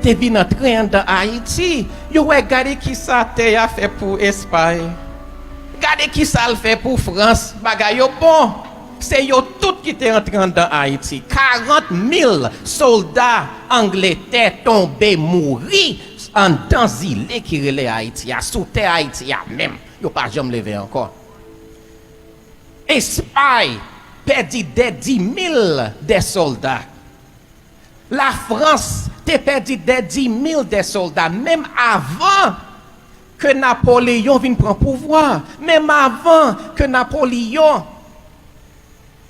te vin antre anndan Ayiti. Yo wè, gade kisa tè a fè pou Espay. Gade kisa l fè pou Frans. Bagay yo bon. Se yo tout ki te antre anndan Ayiti. Karant mil sòlda Angletè tonbe mouri anndan zile ki rele Ayiti a, sou tè Ayiti a menm. Yo pa janm leve ankò. Espay pèdi dè dis mil dè sòlda. Lafrans te pèdi dè dis mil dè sòlda, menm avan ke Napoleyon vin pran pouvwa, menm avan ke Napoleyon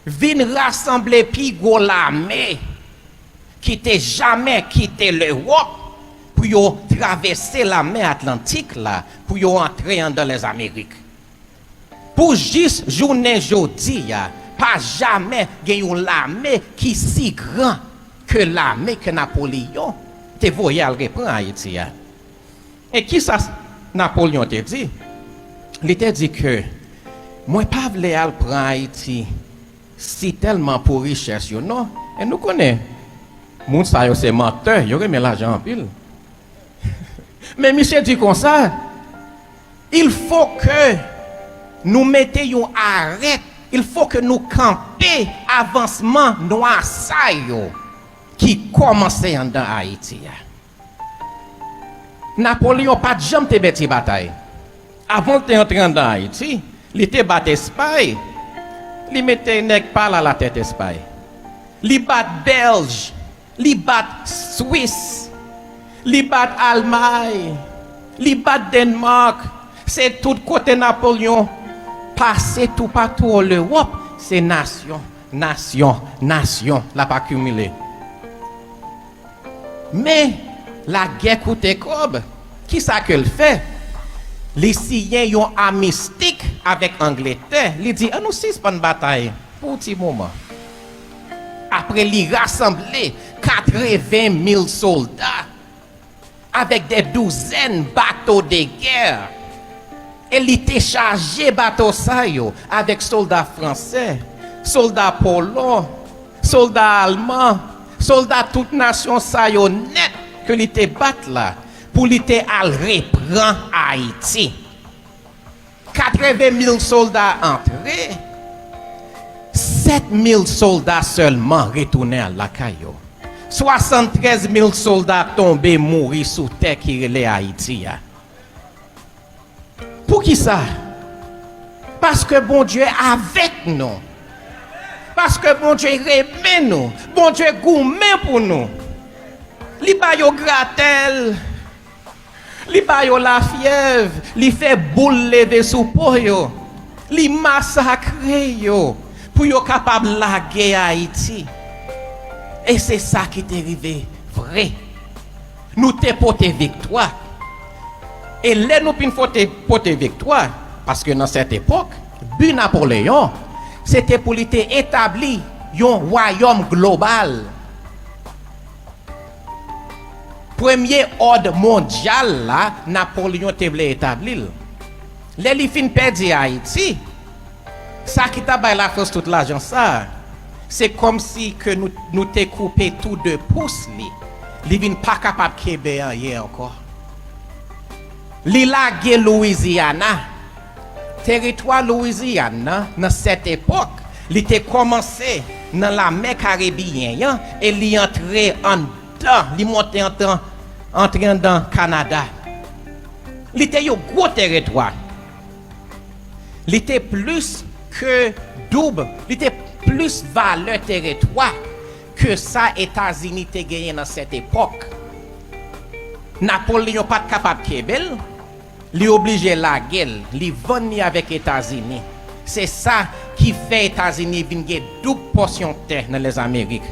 vin rasanble pi gwo lame ki te jamè kite Lewòp pou yo travèse lamè Atlantik la, pou yo antre anndan Lèzamerik. Pou jis jounen jodi a, pa jamè gen yon lame ki si gran ke lame ke Napoleyon te voye al reprann Ayiti a. E kisa Napoleyon te di? Li te di ke, "Mwen pa vle al pran Ayiti sitèlman pou richès yo, non." E nou konnen, moun sa yo se mantè, yo renmen lajan anpil. Men misye di konsa, "Il faut que nou mete yon arèt, il faut que nou kanpe avansman nwa sa yo ki kòmanse anndan Ayiti a." Napoleyon pa t janm te pèdi batay. Avan l te antre anndan Ayiti, li te bat Espay. Li mete nèg pa l alatèt Espay. Li bat Bèlj, li bat Swis, li bat Almay, li bat Dènmak. Se tout kote Napoleyon pase toupatou an Lewòp, se nasyon, nasyon, nasyon l ap akimile. Men, lagè koute kòb. Kisa ke l fè? Li siyen yon amistis avèk Angletè. Li di, "Annou sispann batay pou ti moman." Apre, li rasanble katreven mil sòlda avèk dè douzèn bato de gè. E li te chaje bato sa yo avèk sòlda fransè, sòlda polon, sòlda alman, sòlda tout nasyon sa yo nèt ke li te bat la pou li te al reprann Ayiti. Katreven mil sòlda antre, sèt mil sòlda sèlman retounen al lakay yo. Swasanntrèz mil sòlda tonbe mouri sou tè ki rele Ayiti a. Poukisa? Paske Bondye avèk nou. Paske Bondye renmen nou. Bondye goumen pou nou. Li ba yo gratèl. Li ba yo lafyèv. Li fè boul leve sou po yo. Li masakre yo pou yo kapab lage Ayiti. E se sa ki te rive vre. Nou te pote viktwa. E lè nou fin pote, pote viktwa, paske nan sèt epòk, bi Napoleyon, se te pou li te etabli yon wayòm global. Premye òd mondyal la, Napoleyon te vle etabli l. Lè li fin pèdi Ayiti, sa ki t ap bay Lafrans tout lajan sa a, se kòmsi ke nou, nou te koupe tou de pous li. Li vin pa kapab kenbe anyen ankò. Li lage Louiziyana. Teritwa Louiziyana nan, nan sèt epòk, li te kòmanse nan lamè Karibyen an e li antre anndan, li monte antre, antre anndan Kanada. Li te yon gwo teritwa. Li te plis ke doub, li te plis valè teritwa ke sa Etazini te genyen nan sèt epòk. Napoleyon pa t kapab kenbe l, li oblije lage l, li vann li avèk Etazini. Se sa ki fè Etazini vin gen doub pòsyon tè nan Lèzamerik.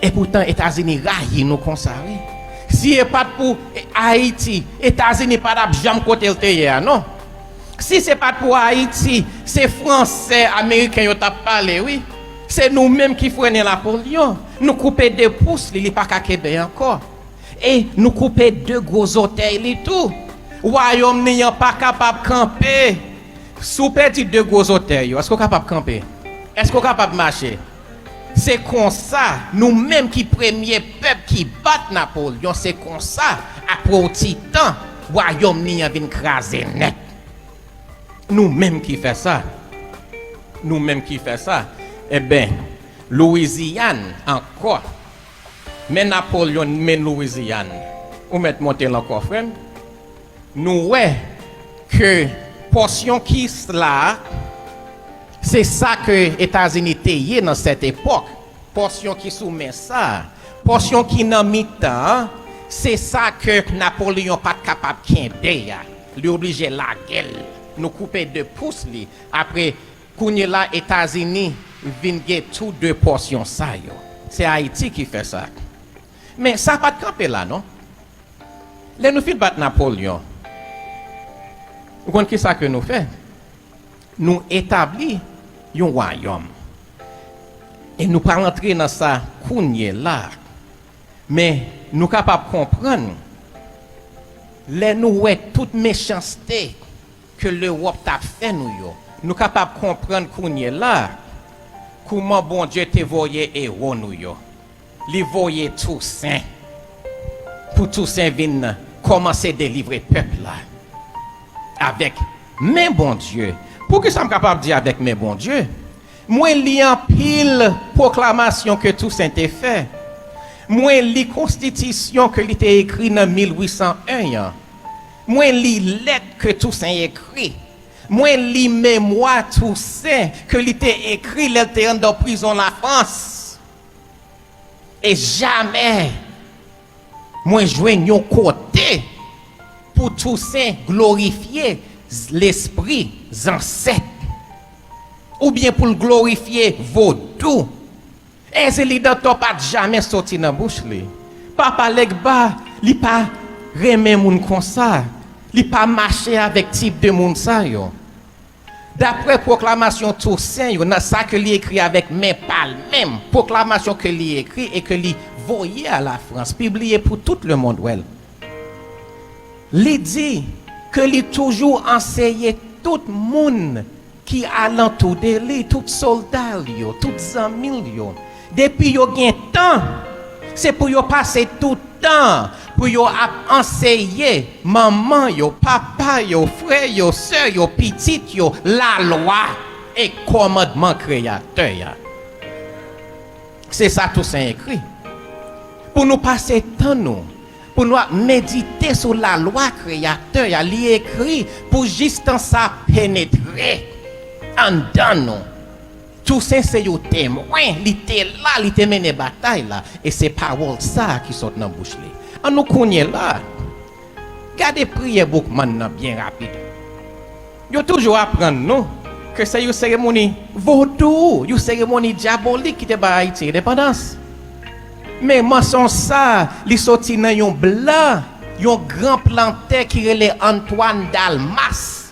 Epoutan, Etazini rayi nou konsa, wi. Si e pa t pou Ayiti, Etazini pa t ap janm kote l te ye a, non. Si se pa t pou Ayiti, se fransè, ameriken yo t ap pale, wi. Se nou menm ki frennen Napoleyon. Nou koupe de pous li, li pa ka kenbe ankò. E nou koupe de gwo zòtèy li tou. Wayòm li an pa kapab kanpe. Si w pèdi de gwo zòtèy yo, èske w kapab kanpe? Èske w kapab mache? Se konsa, nou menm ki premye pèp ki bat Napoleyon, se konsa, apre yon ti tan, wayòm li an vin kraze nèt. Nou menm ki fè sa. Nou menm ki fè sa. Enben, Louiziyàn ankò. Men Napoleyon, men Louiziyàn. Ou mèt monte l ankò, frè m. Nou wè ke pòsyon ki la a, se sa ke Etazini te ye nan sèt epòk. Pòsyon ki sou men sa a, pòsyon ki nan mitan an, se sa ke Napoleyon pa t kapab kenbe a. Li oblije lage l. Nou koupe de pous li. Apre, kounye la, Etazini vin gen tou de pòsyon sa yo. Se Ayiti ki fè sa. Men sa pa t kanpe la, non. Lè nou fin bat Napoleyon, ou konn ki sa ke nou fè? Nou etabli yon wayòm. E nou pral antre nan sa kounye la. Men nou kapab konprann, lè nou wè tout mechanste ke Lewòp t ap fè nou yo, nou kapab konprann kounye la kouman Bondye te voye ewo nou yo. Li voye Tousen pou Tousen vin kòmanse delivre pèp la avèk men Bondye. Poukisa m kapab di avèk men Bondye? Mwen li anpil pwoklamasyon ke Tousen te fè. Mwen li konstitisyon ke li te ekri nan mil uit san en an. Mwen li lèt ke Tousen ekri. Mwen li memwa Tousen ke li te ekri lè l te anndan prizon Lafrans. E jamè mwen jwenn yon kote pou Tousen glorifye z-, lespri zansèt, oubyen pou l glorifye vodou. Èzili Dantò pa t jamè soti nan bouch li. Papa Legba, li pa renmen moun konsa. Li pa mache avèk tip de moun sa yo. Daprè pwoklamasyon Tousen yo, nan sa ke li ekri avèk men pa l menm, pwoklamasyon ke li ekri e ke li voye a Lafrans, pibliye pou tout lemonn wè l. Li di, ke li toujou anseye tout moun ki alantou de li, tout sòlda l yo, tout zanmi l yo. Depi yo gen tan, se pou yo pase tout tan pou yo ap anseye manman yo, papa yo, frè yo, sè yo, pitit yo, lalwa e kòmandman Kreyatè a. Se sa Tousen ekri. Pou nou pase tan nou, pou nou ap medite sou lalwa Kreyatè a, li ekri pou jis tan sa penetre anndan nou. Tousen se yon temwen, li te la, li te mennen batay la, e se pawòl sa a ki sot nan bouch li. An nou kounye la, gade priyè Boukman nan byen rapid. Yo toujou aprann nou ke se yon seremoni vodou, yon seremoni dyabolik ki te bay Ayiti endepandans. Men mansonj sa, li soti nan yon blan, yon gran plantè ki rele Antoine Dalmas,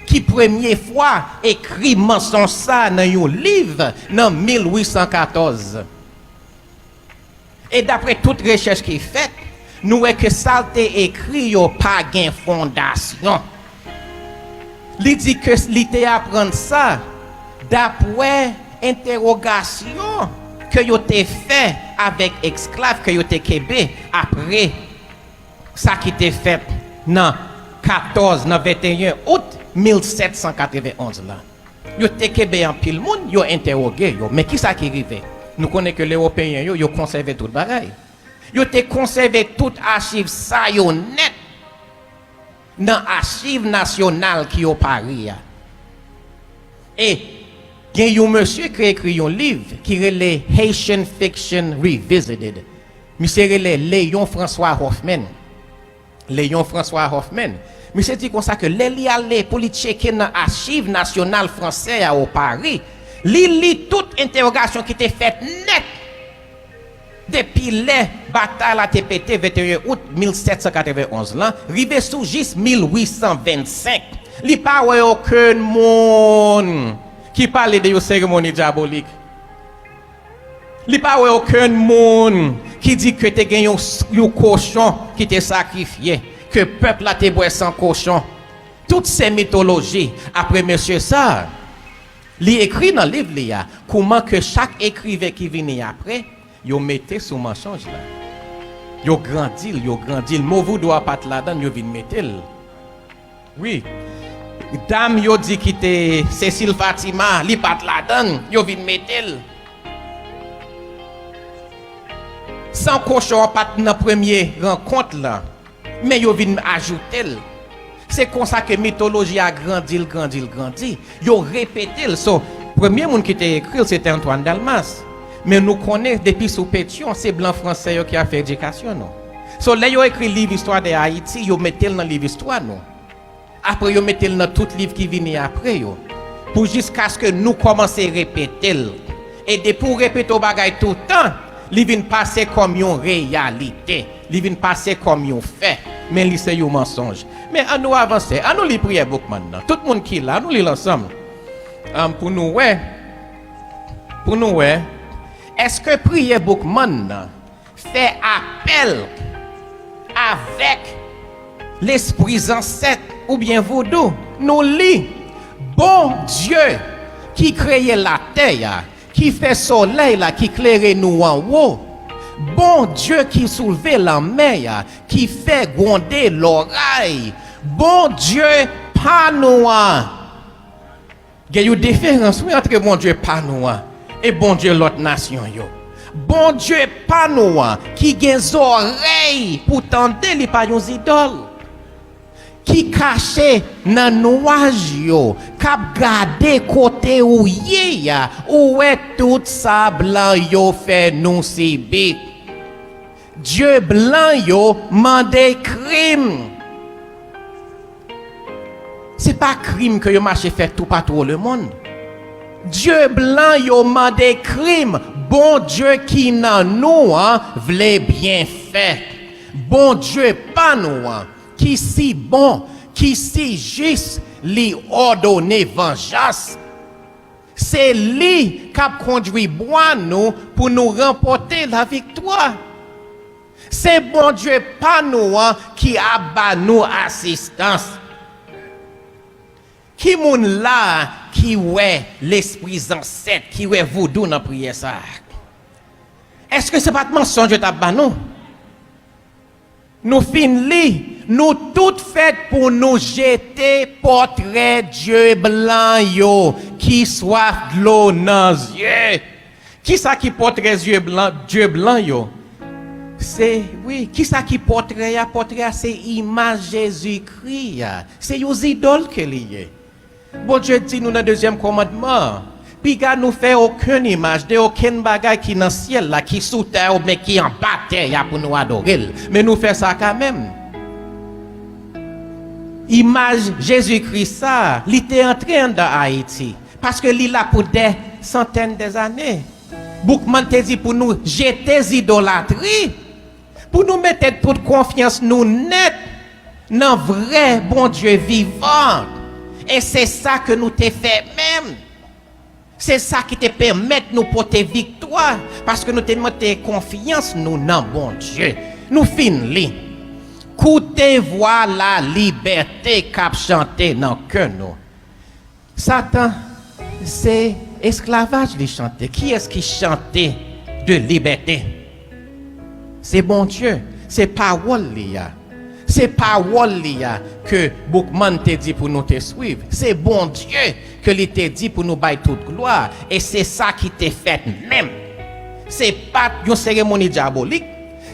ki premye fwa ekri mansonj sa nan yon liv nan mil uit san katòz. E dapre tout rechèch ki fèt, nou wè ke sa l te ekri yo pa gen fondasyon. Li di ke li te aprann sa dapre entèwogasyon ke yo te fè avèk esklav ke yo te kenbe apre sa ki te fèt nan katòz, nan venteyen out mil sèt san katrevenonz la. Yo te kenbe anpil moun, yo entèwoge yo. Men kisa ki rive? Nou konnen ke Ewopeyen yo, yo konsève tout bagay. Yo te konsève tout achiv sa yo nèt nan Achiv Nasyonal ki o Pari a. E gen yon mesye ki ekri yon liv ki rele Haitian Fiction Revisited. Misye rele Léon François Hoffmann. Léon François Hoffmann. Misye di konsa ke lè li ale pou li tcheke nan Achiv Nasyonal Fransè a o Pari, li li tout entèwogasyon ki te fèt nèt depi lè batay la te pete venteyen out mil sèt san katrevenonz lan, rive sou jis mil uit san vennsenk. Li pa wè okenn moun ki pale de yon seremoni dyabolik. Li pa wè okenn moun ki di ke te gen yon, yon kochon ki te sakrifye, ke pèp la te bwè san kochon. Tout se mitoloji, apre mesye sa, li ekri nan liv li a, kouman ke chak ekriven ki vini apre, yo mete sou mansonj la. Yo grandi l, yo grandi l. Mo vodou a pa t ladan l, yo vin mete l. Wi. Dam yo di ki te Cécile Fatima, li pa t ladan l, yo vin mete l. San kochon an pa t nan premye rankont lan, men yo vin ajoute l. Se konsa ke mitoloji a grandi l, grandi l, grandi. Yo repete l. So, premye moun ki te ekri l, se te Antoine Dalmas. Men nou konnen, depi sou Petyon, se blan franse yo ki ap fè edikasyon nou. So, lè yo ekri liv istwa de Ayiti, yo mete l nan liv istwa nou. Apre, yo mete l nan tout liv ki vini apre yo. Pou jiskaske nou kòmanse repete l. E depi w repete yon bagay toutan, li vin pase kòm yon reyalite. Li vin pase kòm yon fè. Men li se yon mansonj. Men ann nou avanse. Ann nou li priyè Boukman nan. Tout moun ki la, ann nou li l ansanm. Am, pou nou wè. Pou nou wè. Èske priyè Boukman nan fè apèl avèk lespri zansèt oubyen vodou? Nou li, Bondye ki kreye latè a, ki fè solèy la, ki klere nou anwo, Bondye ki soulve lanmè a, ki fè gwonde loray, Bondye pa nou an. Gen yon diferans, wi, antre Bondye pa nou an e Bondye lòt nasyon yo. Bondye pa nou an, ki gen zòrèy pou tande, li pa yon zidòl. Ki kache nan nwaj yo, k ap gade kote ou ye a, ou wè tout sa blan yo fè nou sibi. Dye blan yo mande krim. Se pa krim ke yo mache fè toupatou o lemonn. Dye blan yo mande krim. Bondye ki nan nou an vle byen fè. Bondye pa nou an, ki si bon, ki si jis, li òdone vanjans. Se li k ap kondui bwa nou pou nou ranpòte laviktwa. Se Bondye pa nou an ki ap ba nou asistans. Ki moun la ki wè lespri zansèt, ki wè voudou nan priyè sa a? Èske se pa t mansonj yo t ap ba nou? Nou fin li, nou tout fèt pou nou jete pòtrè dye blan yo ki swaf dlo nan zye. Kisa ki pòtrè zye blan, dye blan yo? Se, wi, kisa ki pòtrè a? Pòtrè a se imaj Jezikri a. Se yon zidòl ke li ye. Bondye di nou nan dezyèm kòmandman an, piga nou fè okenn imaj de okenn bagay ki nan syèl la, ki sou tè a, oubyen ki anba tè a pou nou adore l. Men nou fè sa kanmenm. Imaj Jezikri sa a, li te antre anndan Ayiti, paske li la pou dè santèn dè zane. Boukman te di pou nou jete zidolatri, pou nou mete tout konfyans nou nèt nan vrè Bondye vivan. E se sa ke nou te fè menm. Se sa ki te pèmèt nou pote viktwa, paske nou te mete konfyans nou nan Bondye. Nou fin li. Koute vwa lalibète k ap chante nan kè nou. Satan, se esklavaj li chante. Kiyès ki chante de libète? Se Bondye, se pawòl li a. Se pawòl li a ke Boukman te di pou nou te swiv. Se Bondye ke li te di pou nou bay tout glwa. E se sa ki te fèt menm. Se pa t yon seremoni dyabolik.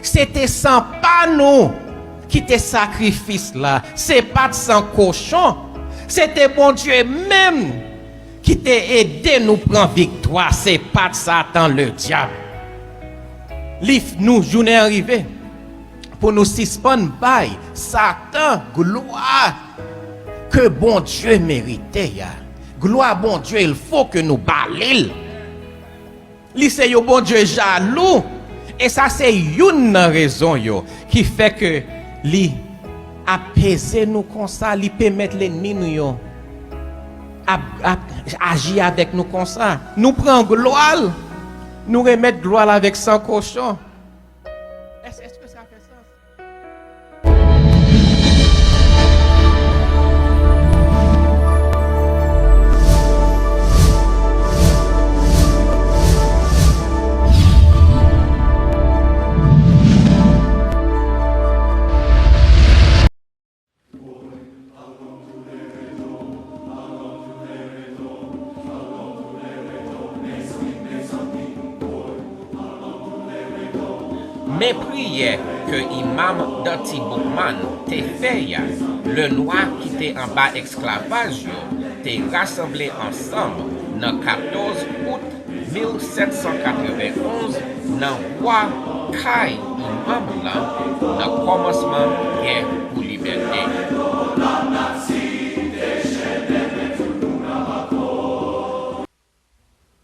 Se te san pa nou ki te sakrifis la. Se pa t san kochon. Se te Bondye menm ki te ede nou pran viktwa. Se pa t Satan ledyab. Li f-, nou, jounen an rive pou nou sispann bay Satan glwa ke Bondye merite a. Glwa Bondye, il fo ke nou ba li l. Li se yon Bondye jalou. E sa se youn nan rezon yo ki fè ke li ap peze nou konsa, li pèmèt lènmi nou yo ap, ap aji avèk nou konsa. Nou pran glwa l, nou remèt glwa l avèk san kochon. Èske, èske sa fè sans? Men priyè ke Imam Danti Boukman te fè a, lè nwa ki te anba esklavaj yo te rasanble ansanm nan katòz out mil sèt san katrevenn onz nan wa kay Imam lan nan kòmansman gè pou libète.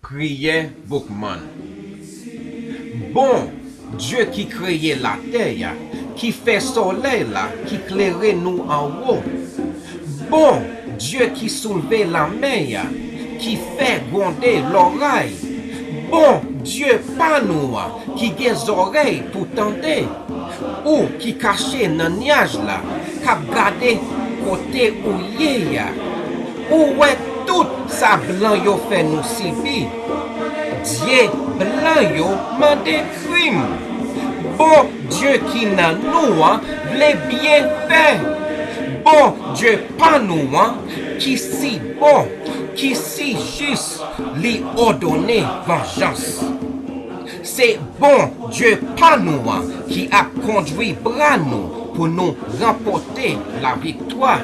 Priyè Boukman. Bon Dye ki kreye latè a, ki fè solèy la, ki klere nou anwo. Bon Dye ki soulve lanmè a, ki fè gwonde loray. Bon Dye pa nou an, ki gen zòrèy pou tande. Ou ki kache nan nyaj la, k ap gade kote ou ye a. Ou wè tout sa blan yo fè nou sibi. Dye blan yo mande krim. Bon Dye ki nan nou an vle byen fè. Bon Dye pa nou an ki si bon, ki si jis, li òdone vanjans. Se Bon Dye pa nou an ki ap kondwi bra nou pou nou ranpòte laviktwa.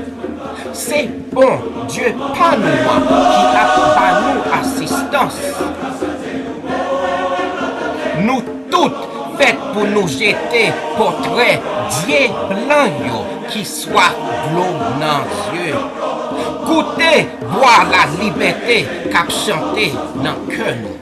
Se Bon Dye pa nou an ki ap ba nou asistans. Nou tout fèt pou nou jete pòtrè dye blan yo ki swaf dlo nan zye. Koute vwa lalibète k ap chante nan kè nou.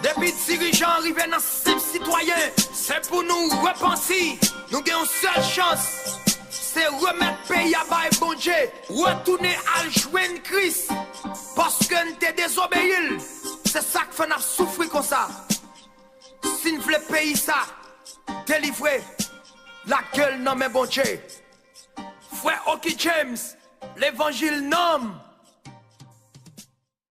Depi dirijan rive nan senp sitwayen, se pou nou repanti. Nou gen yon sèl chans, se remèt peyi a bay Bondye, retounen al jwenn Kris, paske n te dezobeyi l. Se sa k fè n ap soufri konsa. Si n vle peyi sa delivre, lage l nan men Bondye. Frè Oki James, levanjil nanm,